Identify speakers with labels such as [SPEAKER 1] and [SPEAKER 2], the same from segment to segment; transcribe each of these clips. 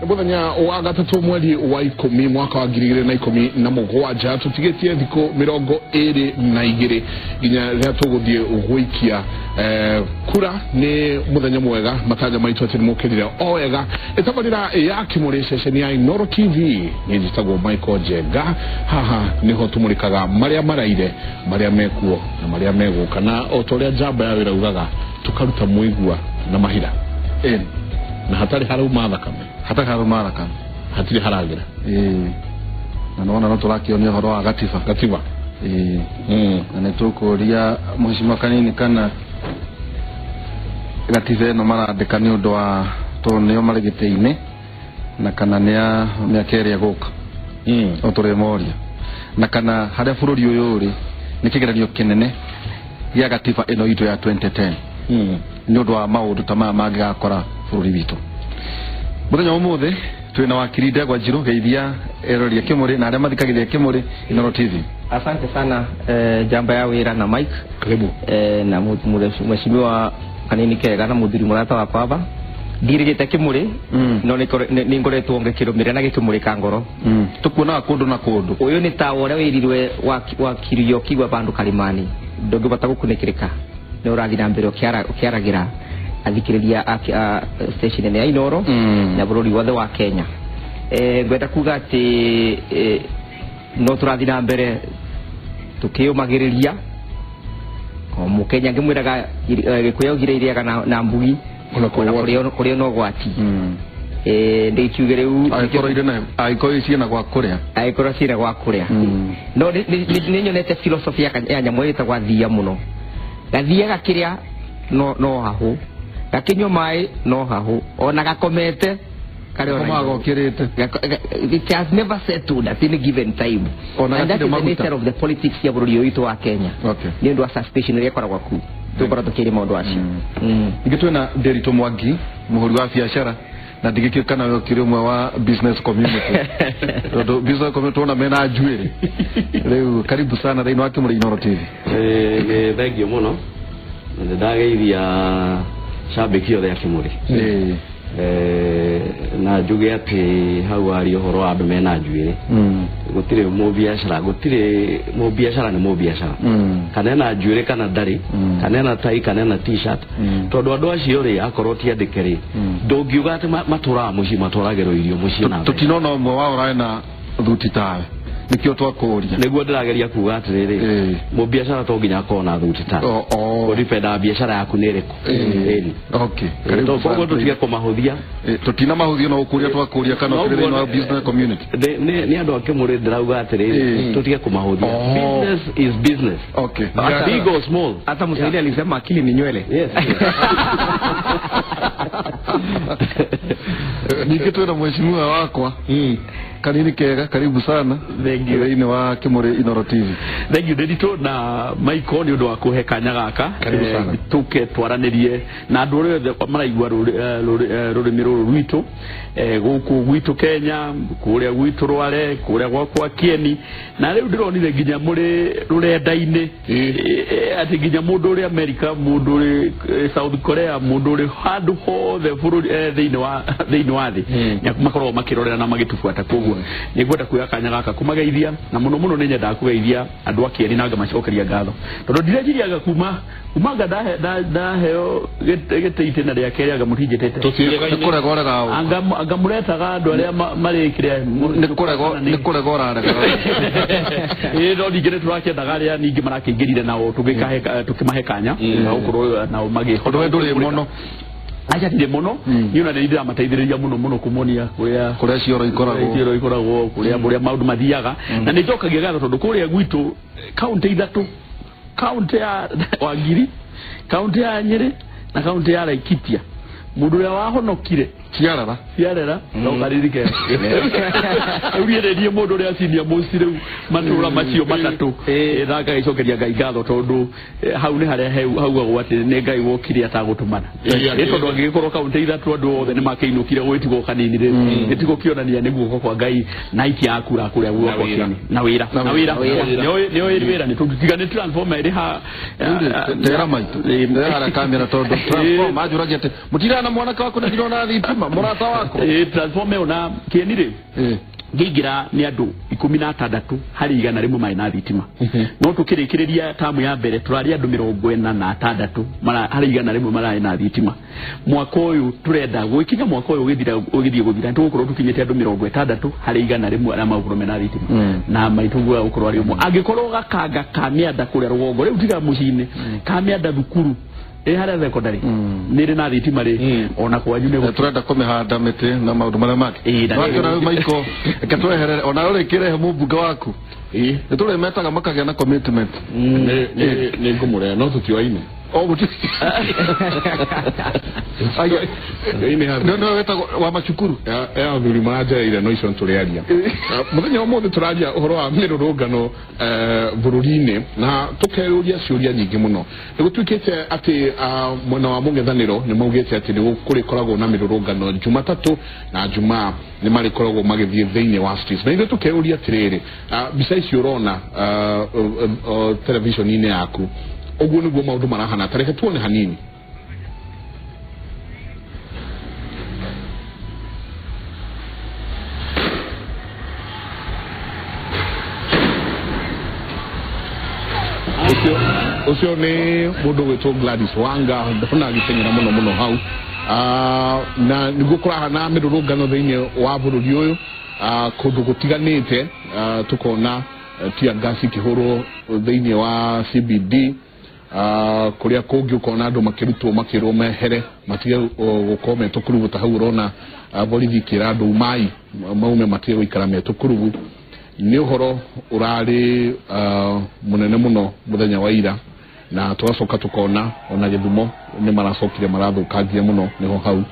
[SPEAKER 1] Muthenya wa gatatu mweri wa 10 mwaka wa 2017 tutigetie thikũ 22 nginya rĩrĩa tũgũthiĩ gũikia kura. Nĩ mũthenya mwega, matanya maitũ atĩ nĩmũkĩrire o wega. Ĩtabarĩra ya Kĩmũrĩ ceceni ya Inooro TV. Nĩ njĩtagwo Michael Njenga. Haha nĩho tũmũrĩkaga marĩa maraire, marĩa mekuo na marĩa megũka, na o ta ũrĩa njamba ya wĩra ugaga, tukaruta mũigua na mahira na hatarĩ harauma thakame,
[SPEAKER 2] hatarĩ harauma thakame,
[SPEAKER 1] hatirĩ haragĩra.
[SPEAKER 2] Na nĩwona no tũrakĩonia ũhoro wa gatiba. Na nĩ tũkũria mheshimiwa Kanini kana gatiba ĩno marandĩka nĩ ũndũ wa tondũ nĩo marĩ gĩtĩ-inĩ, na kana nĩ ya mĩaka ĩrĩa ĩgũka no tũrĩmoria, na kana harĩa bũrũri ũyũ ũrĩ nĩ kĩgeranio kĩnene gĩa gatiba ĩno itũ ya 2010 nĩ ũndũ wa maũndũ ta maya mangĩgakora bũrũri witũ. Mũthenya wa ũmũthĩ twĩna wakiri Ndegwa Njiru, geithia eroria Kĩmũrĩ na arĩa mathikagĩrĩria Kĩmũrĩ Inooro TV.
[SPEAKER 3] Asante sana jamba ya wĩra na Mike.
[SPEAKER 1] Karibu.
[SPEAKER 3] Na mheshimiwa Kanini Kega na mũthuri mũrata wakwa aba ndirigĩte Kĩmũrĩ no nĩ ngoretwo ngĩkĩrũmĩrĩra na gĩkĩmũrĩka ngoro.
[SPEAKER 2] Tũkuonaga kũndũ na kũndũ.
[SPEAKER 3] Ũyũ nĩ ta ũrĩa wĩrirwe wakirio ũkigua bandũ karimani, ndũngĩbota gũkunĩkĩrĩka, nĩ ũrathiĩ na mbere ũkĩaragĩra athikĩrĩria a station ya Inooro na bũrũri wothe wa Kenya. Ngwenda kuga atĩ no tũrathiĩ na mbere tũkĩũmagĩrĩria. O mũkenya ngĩmwĩraga Gĩkũyũ augire irĩaga na mbugi, ona kũrĩ ona ũgwati. Ndĩkiuge rĩu
[SPEAKER 2] angĩkorwo ciĩna gwa kũrĩa,
[SPEAKER 3] angĩkorwo ciĩna gwa kũrĩa. No nĩ nyonete philosophy ya nyamũ ĩtagwo thia mũno. Gathia gakĩrĩa no hahũ, gakĩnyua maĩ no hahũ, ona gakomete karĩ ona
[SPEAKER 2] gokĩrĩte.
[SPEAKER 3] It has never settled at any given time. And that is the nature of the politics ya bũrũri ũyũ witũ wa Kenya. Nĩ ũndũ wa suspicion ĩrĩa ĩkoragwo kuu, tũkorwo tũkĩrĩ maũndũ acio.
[SPEAKER 2] Ningĩ twĩna Nderitu Mwangi, mũhũri wa biacara, na ndigĩkĩũĩ kana we ũkĩrĩ ũmwe wa business community, tondũ business community wona mena njuĩrĩ. Rĩu karibu sana thĩinĩ wa Kĩmũrĩ Inooro TV.
[SPEAKER 4] Thank you mũno, na nĩndageithia cambĩki othe a Kĩmũrĩ. Na njuge atĩ hau aria ũhoro wa andũ mena njuĩrĩ, gũtirĩ mũbiacara, gũtirĩ mũbiacara nĩ mũbiacara, kana ena njuĩrĩ kana ndarĩ, kana ena tai kana ena t-shirt, tondũ andũ acio rĩ akorwo ti andĩke rĩ, ndũngiuga atĩ matũraga mũciĩ, matwaragĩrwo irio mũciĩ na
[SPEAKER 2] tũtinona ũmwe wao ũrarĩ na thuti tawe, nĩkĩo twakũria.
[SPEAKER 4] Nĩguo ndĩrageria kuga atĩrĩrĩ, mũbiacara to nginya akorwo na thuti tawe, ũdipendaga biacara yaku nĩ ĩrĩkũ. Koguo tũtige kũmahũthia.
[SPEAKER 2] Tũtina mahũthia no ũkũria twakũria kana ũkĩrĩ thĩinĩ wa business community.
[SPEAKER 4] Nĩ andũ a Kĩmũrĩ ndĩrauga atĩrĩrĩ, tũtige kũmahũthia. Business is business. Big or small.
[SPEAKER 3] Hata Mswahili alisema akili ni nywele.
[SPEAKER 4] Yes.
[SPEAKER 2] Ningĩ twĩna mheshimiwa wakwa Kanini Kega, karibu sana thĩinĩ wa Kĩmũrĩ Inooro TV.
[SPEAKER 5] Thank you Nderitu na Michael nĩ ũndũ wa kũhe kanya gaka tũke twaranĩrie na andũ arĩa othe maraigua rũrĩmĩ rũrũ rwitũ gũkũ gwitũ Kenya, kũrĩa gwitũ Rware, kũrĩa gwakwa Kieni, na rĩu ndĩronire nginya mũrĩ rũrenda-inĩ atĩ nginya mũndũ ũrĩ America, mũndũ ũrĩ South Korea, mũndũ ũrĩ handũ hothe bũrũri thĩinĩ wa thĩ makoragwo makĩrorera na magĩtũbuata. Koguo nĩ ngwenda kuoya kanya gaka kũmageithia, na mũno mũno nĩ nyendaga kũgeithia andũ a Kieni na ngamacokeria ngatho, tondũ ndireciria kuma anga ndaheo gĩtĩ itĩna rĩa kerĩ anga mũtinjĩtĩte.
[SPEAKER 2] Nĩ kũrega ũrega
[SPEAKER 5] anga mũretaga andũ arĩa marĩ kĩrĩa
[SPEAKER 2] nĩ kũrega ũrarega.
[SPEAKER 5] No ningĩ nĩ tũrakĩendaga arĩa ningĩ marakĩingĩrire nao tũkĩmahe kanya gũkorwo nao magĩ
[SPEAKER 2] tondũ we ndũrĩ mũno.
[SPEAKER 5] Acha ndirĩ mũno, niĩ ona nĩ ndĩramateithĩrĩria mũno mũno kũmonia
[SPEAKER 2] kũrĩa cioro
[SPEAKER 5] ikoragwo, kũrĩa maũndũ mathiaga. Na nĩ njokagia ngatho tondũ kũrĩa gwitũ kaũntĩ ithatũ, kaũntĩ ya Wangiri, kaũntĩ ya Nyĩrĩ na kaũntĩ ya Laikipia, mũndũ ũrĩa wahonokire ciarera no karirike rĩu niĩ nĩ niĩ mũndũ ũrĩa cinia mũci rĩu matũra macio matatũ, na ngagĩcokeria Ngai ngatho tondũ hau nĩ harĩa haugagwo atĩ nĩ Ngai wokire atagũtũmana. Nĩ tondũ angĩgĩkorwo kaũntĩ ithatũ andũ othe nĩ makĩinũkire gwĩtigwo kanini rĩ, nĩtigũkĩonania nĩ guoko kwa Ngai na ikia kura kũrĩa guoko kĩene na wĩra na wĩra nĩ wĩra nĩ tũtiga nĩ transformer ĩrĩ ha
[SPEAKER 2] tera maitũ ndera kamera tondũ transformer anjũragia atĩ mũtirana mwanake waku nĩ ndĩrona thitima. Transformer murata wako.
[SPEAKER 5] Transformer ona kieni ri. Ngĩingĩra nĩ andũ 16 harĩ 100 marĩ na thitima. No tũkĩrĩkĩrĩria tamu ya mbere tũrarĩ andũ 46 harĩ 100 mararĩ na thitima. Mwaka ũyũ tũrenda gũkinya mwaka ũyũ ũgĩthiĩ gũthira tũgũkorwo tũkinyĩte andũ 60 harĩ 100 arĩa magũkorwo mena thitima. Na maitũ guo gũkorwo arĩ ũmwe. Angĩkorwo gakanga ka mĩanda kũrĩa rũgongo rĩu tiga mũciĩ-inĩ ka mĩanda thukuru haria secondary nä rä na thitima rä ona kwanyu nä
[SPEAKER 2] tũrenda kũmĩhanda mĩtĩ na maũndũ marĩa mangĩ. Wakĩona rĩu Maiko reke tweherere ona ũrĩkĩrehe mũmbunge waku nĩ tũrĩmetaga makagĩa na commitment.
[SPEAKER 1] Nĩ ngũmũrehe no tũtioaine.
[SPEAKER 2] No wetagwo wa macukuru
[SPEAKER 1] ya athuri maranjereire no icio tũrĩaria. Mũthenya wa ũmũthĩ tũraria ũhoro wa mĩrũrũngano bũrũri-inĩ na tũkeyũria ciũria nyingĩ mũno. Nĩ gũtuĩkĩte atĩ mwena wa mũng'ethanĩro nĩ maugĩte atĩ nĩ kũrĩkoragwo na mĩrũrũngano Jumatatũ na Jumaa nĩ marĩkoragwo magĩthiĩ thĩinĩ wa streets. Na ithuĩ tũkeyũria atĩrĩrĩ, mbica ici ũrona television-inĩ yaku ũguo nĩguo maũndũ marahana, ta reke tuone hanini. Ũcio nĩ mũndũ gwĩtwo Gladys Wanga ndona agĩteng'era mũno mũno hau. Na nĩguo kũrahana mĩrũrũngano thĩinĩ wa bũrũri ũyũ kũndũ gũtiganĩte, tũkona tear gas ikĩhũrwo thĩinĩ wa CBD, kũrĩa kũngĩ ũkona andũ makĩrutwo makĩrwo mehere matige gũkorwo me tũkurugu ta hau ũrona borithi ikĩra andũ umai maume matige gũikara me tũkurugu. Nĩ ũhoro ũrarĩ mũnene mũno mũthenya wa ira, na tũgacoka tũkona ona Gĩthumo nĩ maracokire marathũkangia mũno nĩho hau.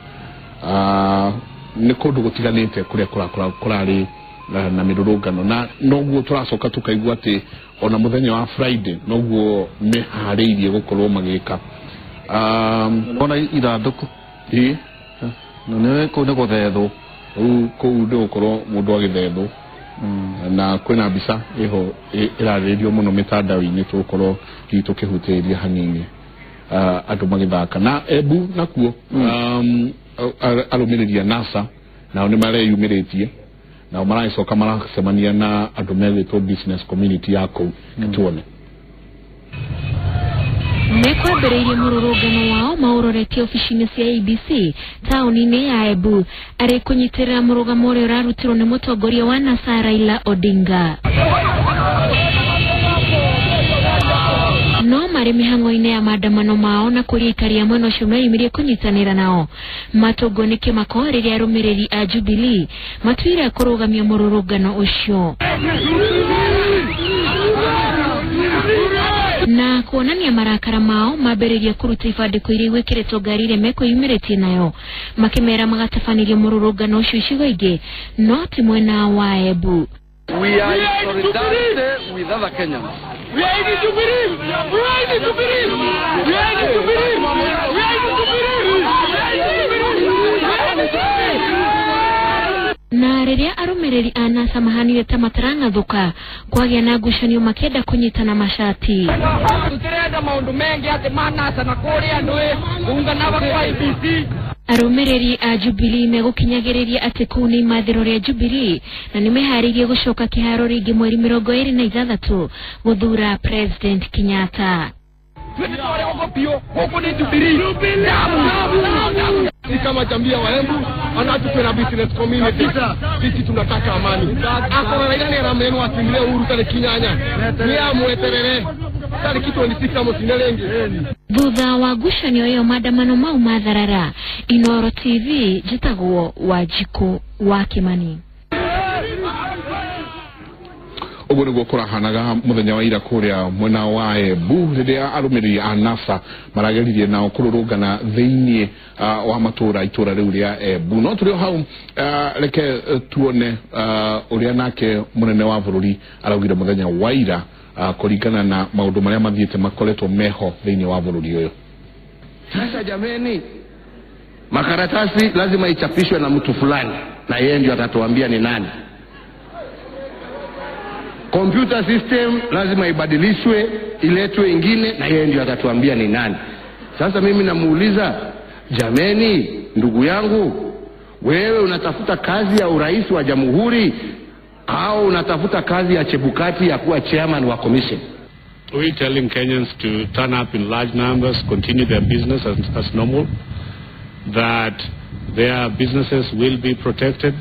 [SPEAKER 1] Nĩ kũndũ gũtiganĩte kũrĩa kũrarĩ na mĩrũrũngano, na noguo tũracoka tũkaigua atĩ ona mũthenya wa Friday noguo meharĩirie gũkorwo magĩka.
[SPEAKER 2] Ona ithandũkũ
[SPEAKER 1] ĩ
[SPEAKER 2] nĩ kũu nĩ gũthethwo,
[SPEAKER 1] rĩu kũu nĩ gũkorwo mũndũ agĩthethwo. Na kwĩna mbica ĩho ĩrarĩrĩrio mũno mĩtandao-inĩ tũgũkorwo hihi tũkĩhutĩrĩria hanini andũ magĩthaka. Na Embu nakuo arũmĩrĩri a NASA nao nĩ mareyumĩrĩtie, nao maragĩcoka maracemania na andũ megwĩtwo business community ya kũu. Tuone.
[SPEAKER 6] Nĩ kwambĩrĩirie mũrũrũngano wao maũroretie obici-inĩ cia ABC taũni-inĩ ya Embu arĩ kũnyitĩrĩra mũrũgamo ũrĩa ũrarutirwo nĩ mũtongoria wa NASA Raila Odinga. No marĩ mĩhang'o-inĩ ya maandamano mao na kũrĩa aikari a mwena ũcio meyumĩrie kũnyitanĩra nao matũngwo nĩ kĩmako rĩrĩa arũmĩrĩri a Jubilee matuire kũrũgamia mũrũrũngano ũcio na kuonania marakara mao mambĩrĩria kũruta ibandĩko iria igwĩkĩrĩtwo ngari iria mekwĩyumĩrĩtie nayo makĩmera magatabanĩria mũrũrũngano ũcio icigo ingĩ no ti mwena wa Embu.
[SPEAKER 7] We are in solidarity with other Kenyans.
[SPEAKER 8] We are in Jubilee! We are in Jubilee! We are in Jubilee! We are in Jubilee! We are in Jubilee! We are in Jubilee!
[SPEAKER 6] Na rĩrĩa arũmĩrĩri a NASA mahanire ta matarang'athũka kwagĩa na ngucanio makĩenda kũnyitana mashati.
[SPEAKER 8] Tũtirenda maũndũ mengĩ atĩ ma NASA na kũrĩa andũ ungana kwa ABC.
[SPEAKER 6] Arũmĩrĩri a Jubilee megũkinyagĩrĩria atĩ kũu nĩ imathĩro rĩa Jubilee na nĩ meharĩirie gũcoka kĩharo rĩngĩ mweri 26 gũthura President Kenyatta.
[SPEAKER 7] Sisi kama jambia wa Embu anatupenda business community, sisi tunataka amani. Akona Raila ni rameno atimile Uhuru tare kinyanya ni amweterere tariki 26 musinelenge.
[SPEAKER 6] Thutha wa ngucanio ĩyo maandamano mau matharara. Inooro TV njĩtagwo Wanjikũ wa Kimani.
[SPEAKER 1] Ũguo nĩguo kũrahanaga mũthenya wa ira kũrĩa mwena wa Embu rĩrĩa arũmĩrĩri a NASA marageririe nao kũrũrũngana thĩinĩ wa matũra itũra rĩu rĩa Embu. No tũrĩ o hau, reke tuone ũrĩa nake mũnene wa bũrũri araugire mũthenya wa ira kũringana na maũndũ marĩa mathiĩte makoretwo meho thĩinĩ wa bũrũri ũyũ.
[SPEAKER 7] Sasa jameni, makaratasi lazima ichapishwe na mtu fulani na yeye ndio atatuambia ni nani. Computer system lazima ibadilishwe iletwe ingine na yeye ndio atatuambia ni nani. Sasa mimi namuuliza, jameni ndugu yangu,
[SPEAKER 9] Wewe unatafuta kazi ya urais wa jamhuri au unatafuta kazi ya Chebukati ya kuwa chairman wa commission?
[SPEAKER 10] We're telling Kenyans to turn up in large numbers, continue their business as normal, that their businesses will be protected,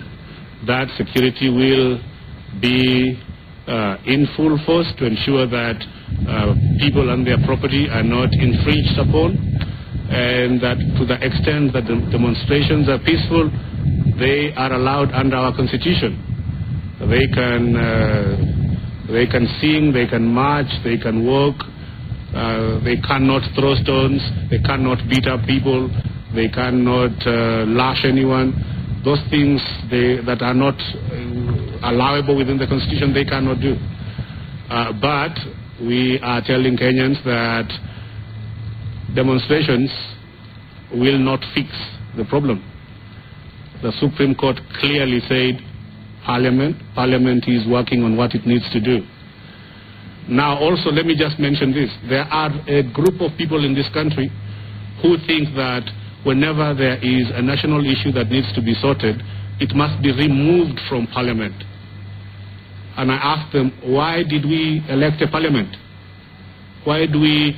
[SPEAKER 10] that security will be in full force to ensure that people and their property are not infringed upon, and that to the extent that the demonstrations are peaceful, they are allowed under our constitution. They can sing, they can march, they can walk, they cannot throw stones, they cannot beat up people, they cannot lash anyone. Those things that are not allowable within the constitution, they cannot do. But we are telling Kenyans that demonstrations will not fix the problem. The Supreme Court clearly said Parliament is working on what it needs to do. Now also, let me just mention this. There are a group of people in this country who think that whenever there is a national issue that needs to be sorted, it must be removed from Parliament. And I ask them, why did we elect a Parliament? Why do we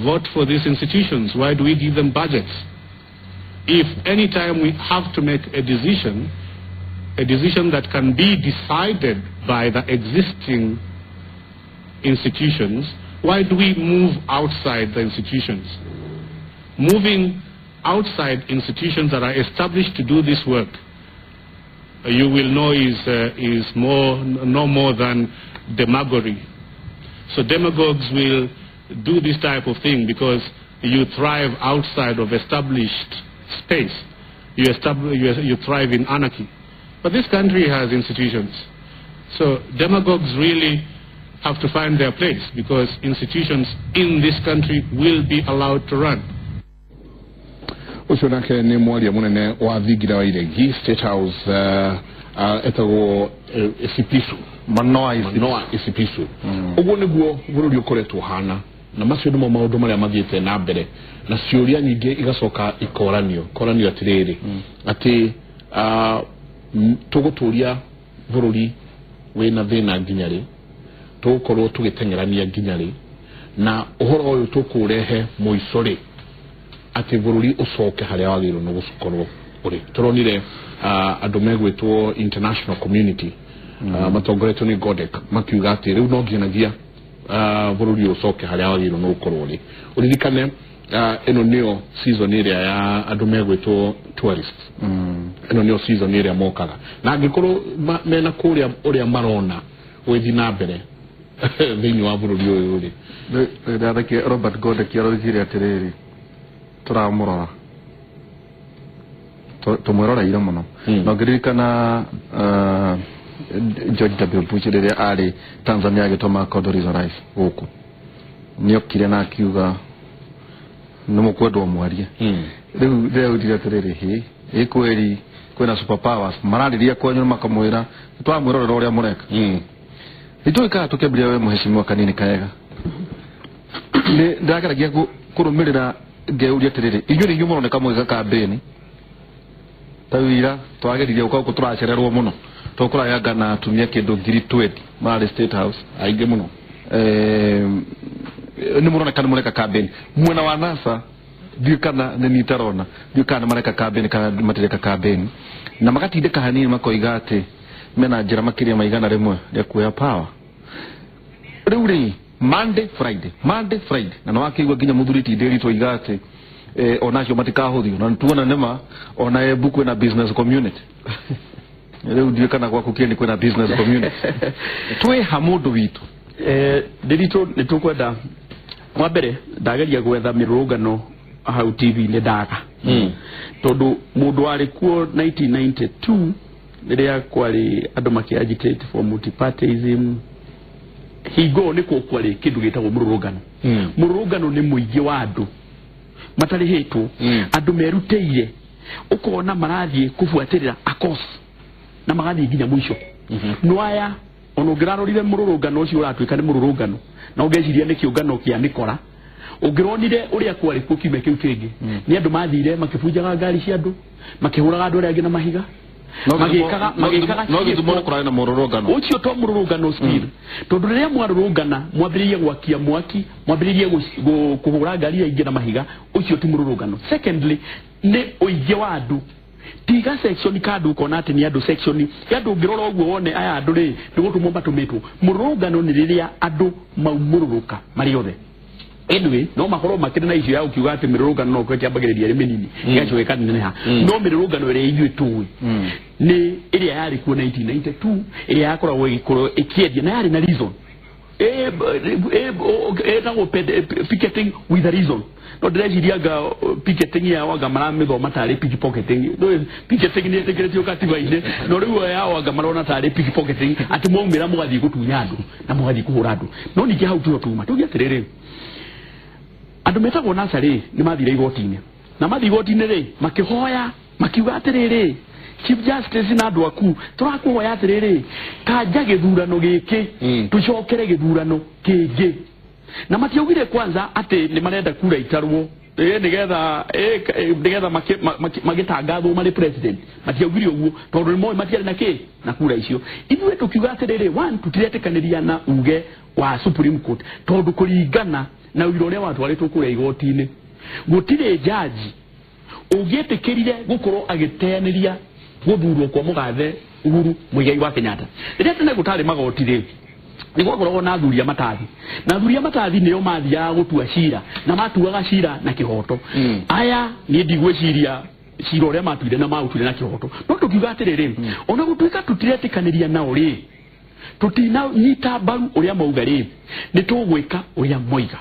[SPEAKER 10] vote for these institutions? Why do we give them budgets? If any time we have to make a decision that can be decided by the existing institutions, why do we move outside the institutions? Moving outside institutions that are established to do this work, you will know is no more than demagoguery. So demagogues will do this type of thing because you thrive outside of established space. You thrive in anarchy. But this country has institutions. So demagogues really have to find their place, because institutions in this country will be allowed to run.
[SPEAKER 1] Ucio nake ni mwaria munene wa thingira wa Iregi State House, etagwo Esipisu, Manoa Esipisu. Uguo niguo bururi ukoretwo hana, na macio nimo maundu maria mathiete na mbere, na ciuria nyingi igacoka ikoranio koranio atiriri ati tuguturia bururi wina thina nginya ri, tugukorwo tugitengerania nginya ri, na uhoro uyu tukurehe muico ri ati bururi ucoke haria wagirwo ni gukorwo uri. Turonire andu megwitwo international community matongoretwo ni Godek makiuga ati riu no nginyagia bururi ucoke haria wagirwo ni gukorwo uri. Uririkane ino nio season iria ya andu megwitwo tourists, ino nio season iria mokaga, na angikorwo mena kuria uria marona gwithi na mbere thiini wa bururi uyu ri.
[SPEAKER 2] Ndathake Robert Godek aroigire atiriri, turamurora tumwiroreire muno, na ngiririkana George W Bush rĩrĩa arĩ Tanzania agĩtũma Condoleezza Rice gũkũ, nĩokire na akiuga nĩ mũkwendwo mwarie. Rĩu ndĩraugire atĩrĩrĩ, hĩ ĩ kweri kwĩna super powers mararĩria kwanyu makamwĩra twamwĩrorera ũrĩa mũreka. Nĩtũĩ tũkĩambĩrĩria we mũhecimiwa kanini kaega, nĩ ndageragia kũrũmĩrĩra ngeuria atiriri, inyuĩ nĩ inyuĩ mũroneka mũgĩka kambĩni ta wira twageririe gũka gũkũ tũracererwo mũno, tũkũrayanga na atumia kĩndũ 20,000 marĩ State House
[SPEAKER 1] aingĩ mũno.
[SPEAKER 2] Nĩ mũroneka nĩ mũreka kambĩni mwena wa NASA, ndiũĩ kana nĩ niĩ itarona, ndiũĩ kana nĩ mareka kambĩni kana matireka kambĩni, na magatindĩka hanini makoiga atĩ mena njĩra makĩria ma 100 rĩa kuoya power. Rĩu rĩ, Monday Friday, Monday Friday, na no akigwa nginya muthuri ti ndiri twoiga ati onacio matikahũthio, na tuona nĩma ona Embu kwĩna business community. Rĩu ndiũĩ kana gwaku Kĩeni kwĩna business community. Twĩ ha mũndũ witũ?
[SPEAKER 5] Ndĩritũ nĩ tũkwenda wa mbere ndageria gwetha mĩrũrũngano hau TV-inĩ ndaga, tondũ mũndũ warĩ kuo 1992 rĩrĩa kwarĩ andũ makĩ agitate for multipartyism, hingo nĩ kuo kwarĩ kĩndũ gĩtagwo mũrũrũngano. Mũrũrũngano nĩ mũingĩ wa andũ matarĩhĩtwo, andũ merutĩire, ũkona marathiĩ kũbuatĩrĩra a cause na magathiĩ nginya mũico. No aya ona ũngĩrarorire mũrũrũngano ũcio ũratuĩka nĩ mũrũrũngano na ũngeciria nĩ kĩũngano kĩa mĩkora, Ũngĩronire ũrĩa kwarĩ kuo kiumia kĩu kĩngĩ, nĩ andũ mathire makĩbunjaga ngari cia andũ, makĩhũraga andũ arĩa angĩ na mahiga, magĩkaga
[SPEAKER 2] no gĩthumo nĩ kũrarĩ na mũrũrũngano.
[SPEAKER 5] Ũcio to mũrũrũngano still, tondũ rĩrĩa mwarũrũngana mwambĩrĩrie gwakia mwaki, mwambĩrĩrie kũhũra ngari iria ingĩ na mahiga, ũcio ti mũrũrũngano. Secondly, nĩ ũingĩ wa andũ, tiga section ka andũ ũkona atĩ nĩ andũ section ya andũ, ũngĩrora ũguo wone aya andũ rĩ nĩ gũtũmwo matũmĩtwo. Mũrũrũngano nĩ rĩrĩa andũ maumũrũrũka marĩ othe. Anyway, no makorwo makĩrĩ na icio ya gũkiuga atĩ mĩrũrũngano no kĩambagĩrĩria ĩrĩ mĩnini ĩgacoka ĩkaneneha, no mĩrũrũngano ĩrĩa ithuĩ tũĩ nĩ ĩrĩa yarĩ kuo 1992, ĩrĩa yakoragwo ĩgĩkorwo ĩkĩendia na yarĩ na reason, ĩtagwo picketing with a reason. No ndĩreciria anga picketing yao anga maramĩthoma tarĩ pickpocketing. Picketing nĩ ĩtĩkĩrĩtio katiba-inĩ, no rĩu yao anga marona tarĩ pickpocketing, atĩ mwaumĩra mũgathiĩ gũtunya andũ na mũgathiĩ kũhũra andũ. No ningĩ hau tiho tuma tuge atĩrĩrĩ, andũ metagwo NASA rĩ nĩ mathire igoti-inĩ, na mathiĩ igoti-inĩ rĩ makĩhoya makiuga atĩrĩrĩ, Chief Justice na andũ aku tũrakũhoya atĩrĩrĩ, kanja gĩthurano gĩkĩ tũcokere gĩthurano kĩngĩ. Na matiaugire kwanza atĩ nĩ marenda kura itarwo nĩgetha nĩgetha magĩtangathwo marĩ president, matiaugire ũguo tondũ nĩ moĩ matiarĩ na kĩ na kura icio. Ithuĩ tũkiuga atĩrĩrĩ, one, tũtiretĩkanĩria na uge wa Supreme Court, tondũ kũringana na ũira ũrĩa watwarĩtwo kũrĩa igoti-inĩ, gũtirĩ jaji ũngĩetĩkĩrire gũkorwo agĩteanĩria gũthurwo kwa mũgathe Uhuru Muigai wa Kenyatta. Rĩrĩa tene gũtarĩ magoti rĩ, nĩ gwakoragwo na athuri a matathi, na athuri a matathi nĩo mathiaga gũtua cira, na matuaga cira na kĩhoto. Aya niĩ ndigwĩciria cira ũrĩa matuire na mautuire na kĩhoto. No tũkiuga atĩrĩrĩ, ona gũtuĩka tũtiretĩkanĩria nao rĩ, tũtinanyita mbaru ũrĩa mauga rĩ, nĩ tũgwĩka ũrĩa moiga.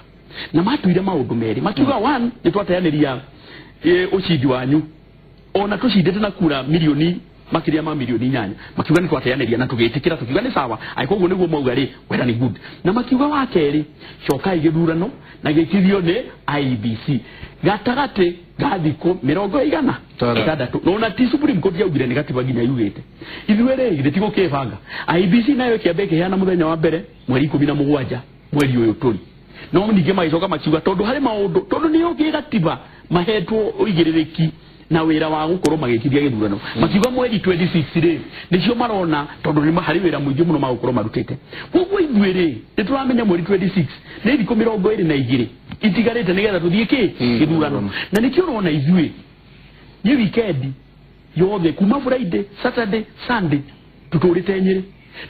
[SPEAKER 5] Na matuire maũndũ merĩ, makiuga one, nĩ twateanĩria ũcindi wanyu, ona tũcindĩte na kura milioni makĩria ma milioni 8, makiuga nĩ twateanĩria na tũgĩtĩkĩra, tũkiuga nĩ sawa, angĩkorwo ũguo nĩguo mauga rĩ, wera nĩ good. Na makiuga wa kerĩ, cokai gĩthurano na gĩkithio nĩ IEBC gatagatĩ ga thikũ 160. No na ti Supreme Court yaugire nĩ gatiba nginya yugĩte. Ithuĩ rĩ githĩ ti gũkĩbanga IEBC nayo ĩkĩamba ĩkĩheana mũthenya wa mbere mweri 17 mweri ũyũ tũrĩ. No ningĩ magĩcoka makiuga tondũ harĩ maũndũ, tondũ nĩo gĩgatiba mahetwo ũigĩrĩrĩki na wĩra wa gũkorwo magĩkithia gĩthurano, makiuga mweri 26 rĩ nĩcio marona, tondũ nĩ harĩ wĩra mũingĩ mũno magũkorwo marutĩte. Koguo ithuĩ rĩ nĩ tũramenya mweri 26 nĩ thikũ 22 itigarĩte nĩgetha tũthiĩ kĩ gĩthurano. Na nĩkĩo ũrona ithuĩ nĩ weekend yothe kuma Friday, Saturday, Sunday tũtũrĩte Nyĩrĩ,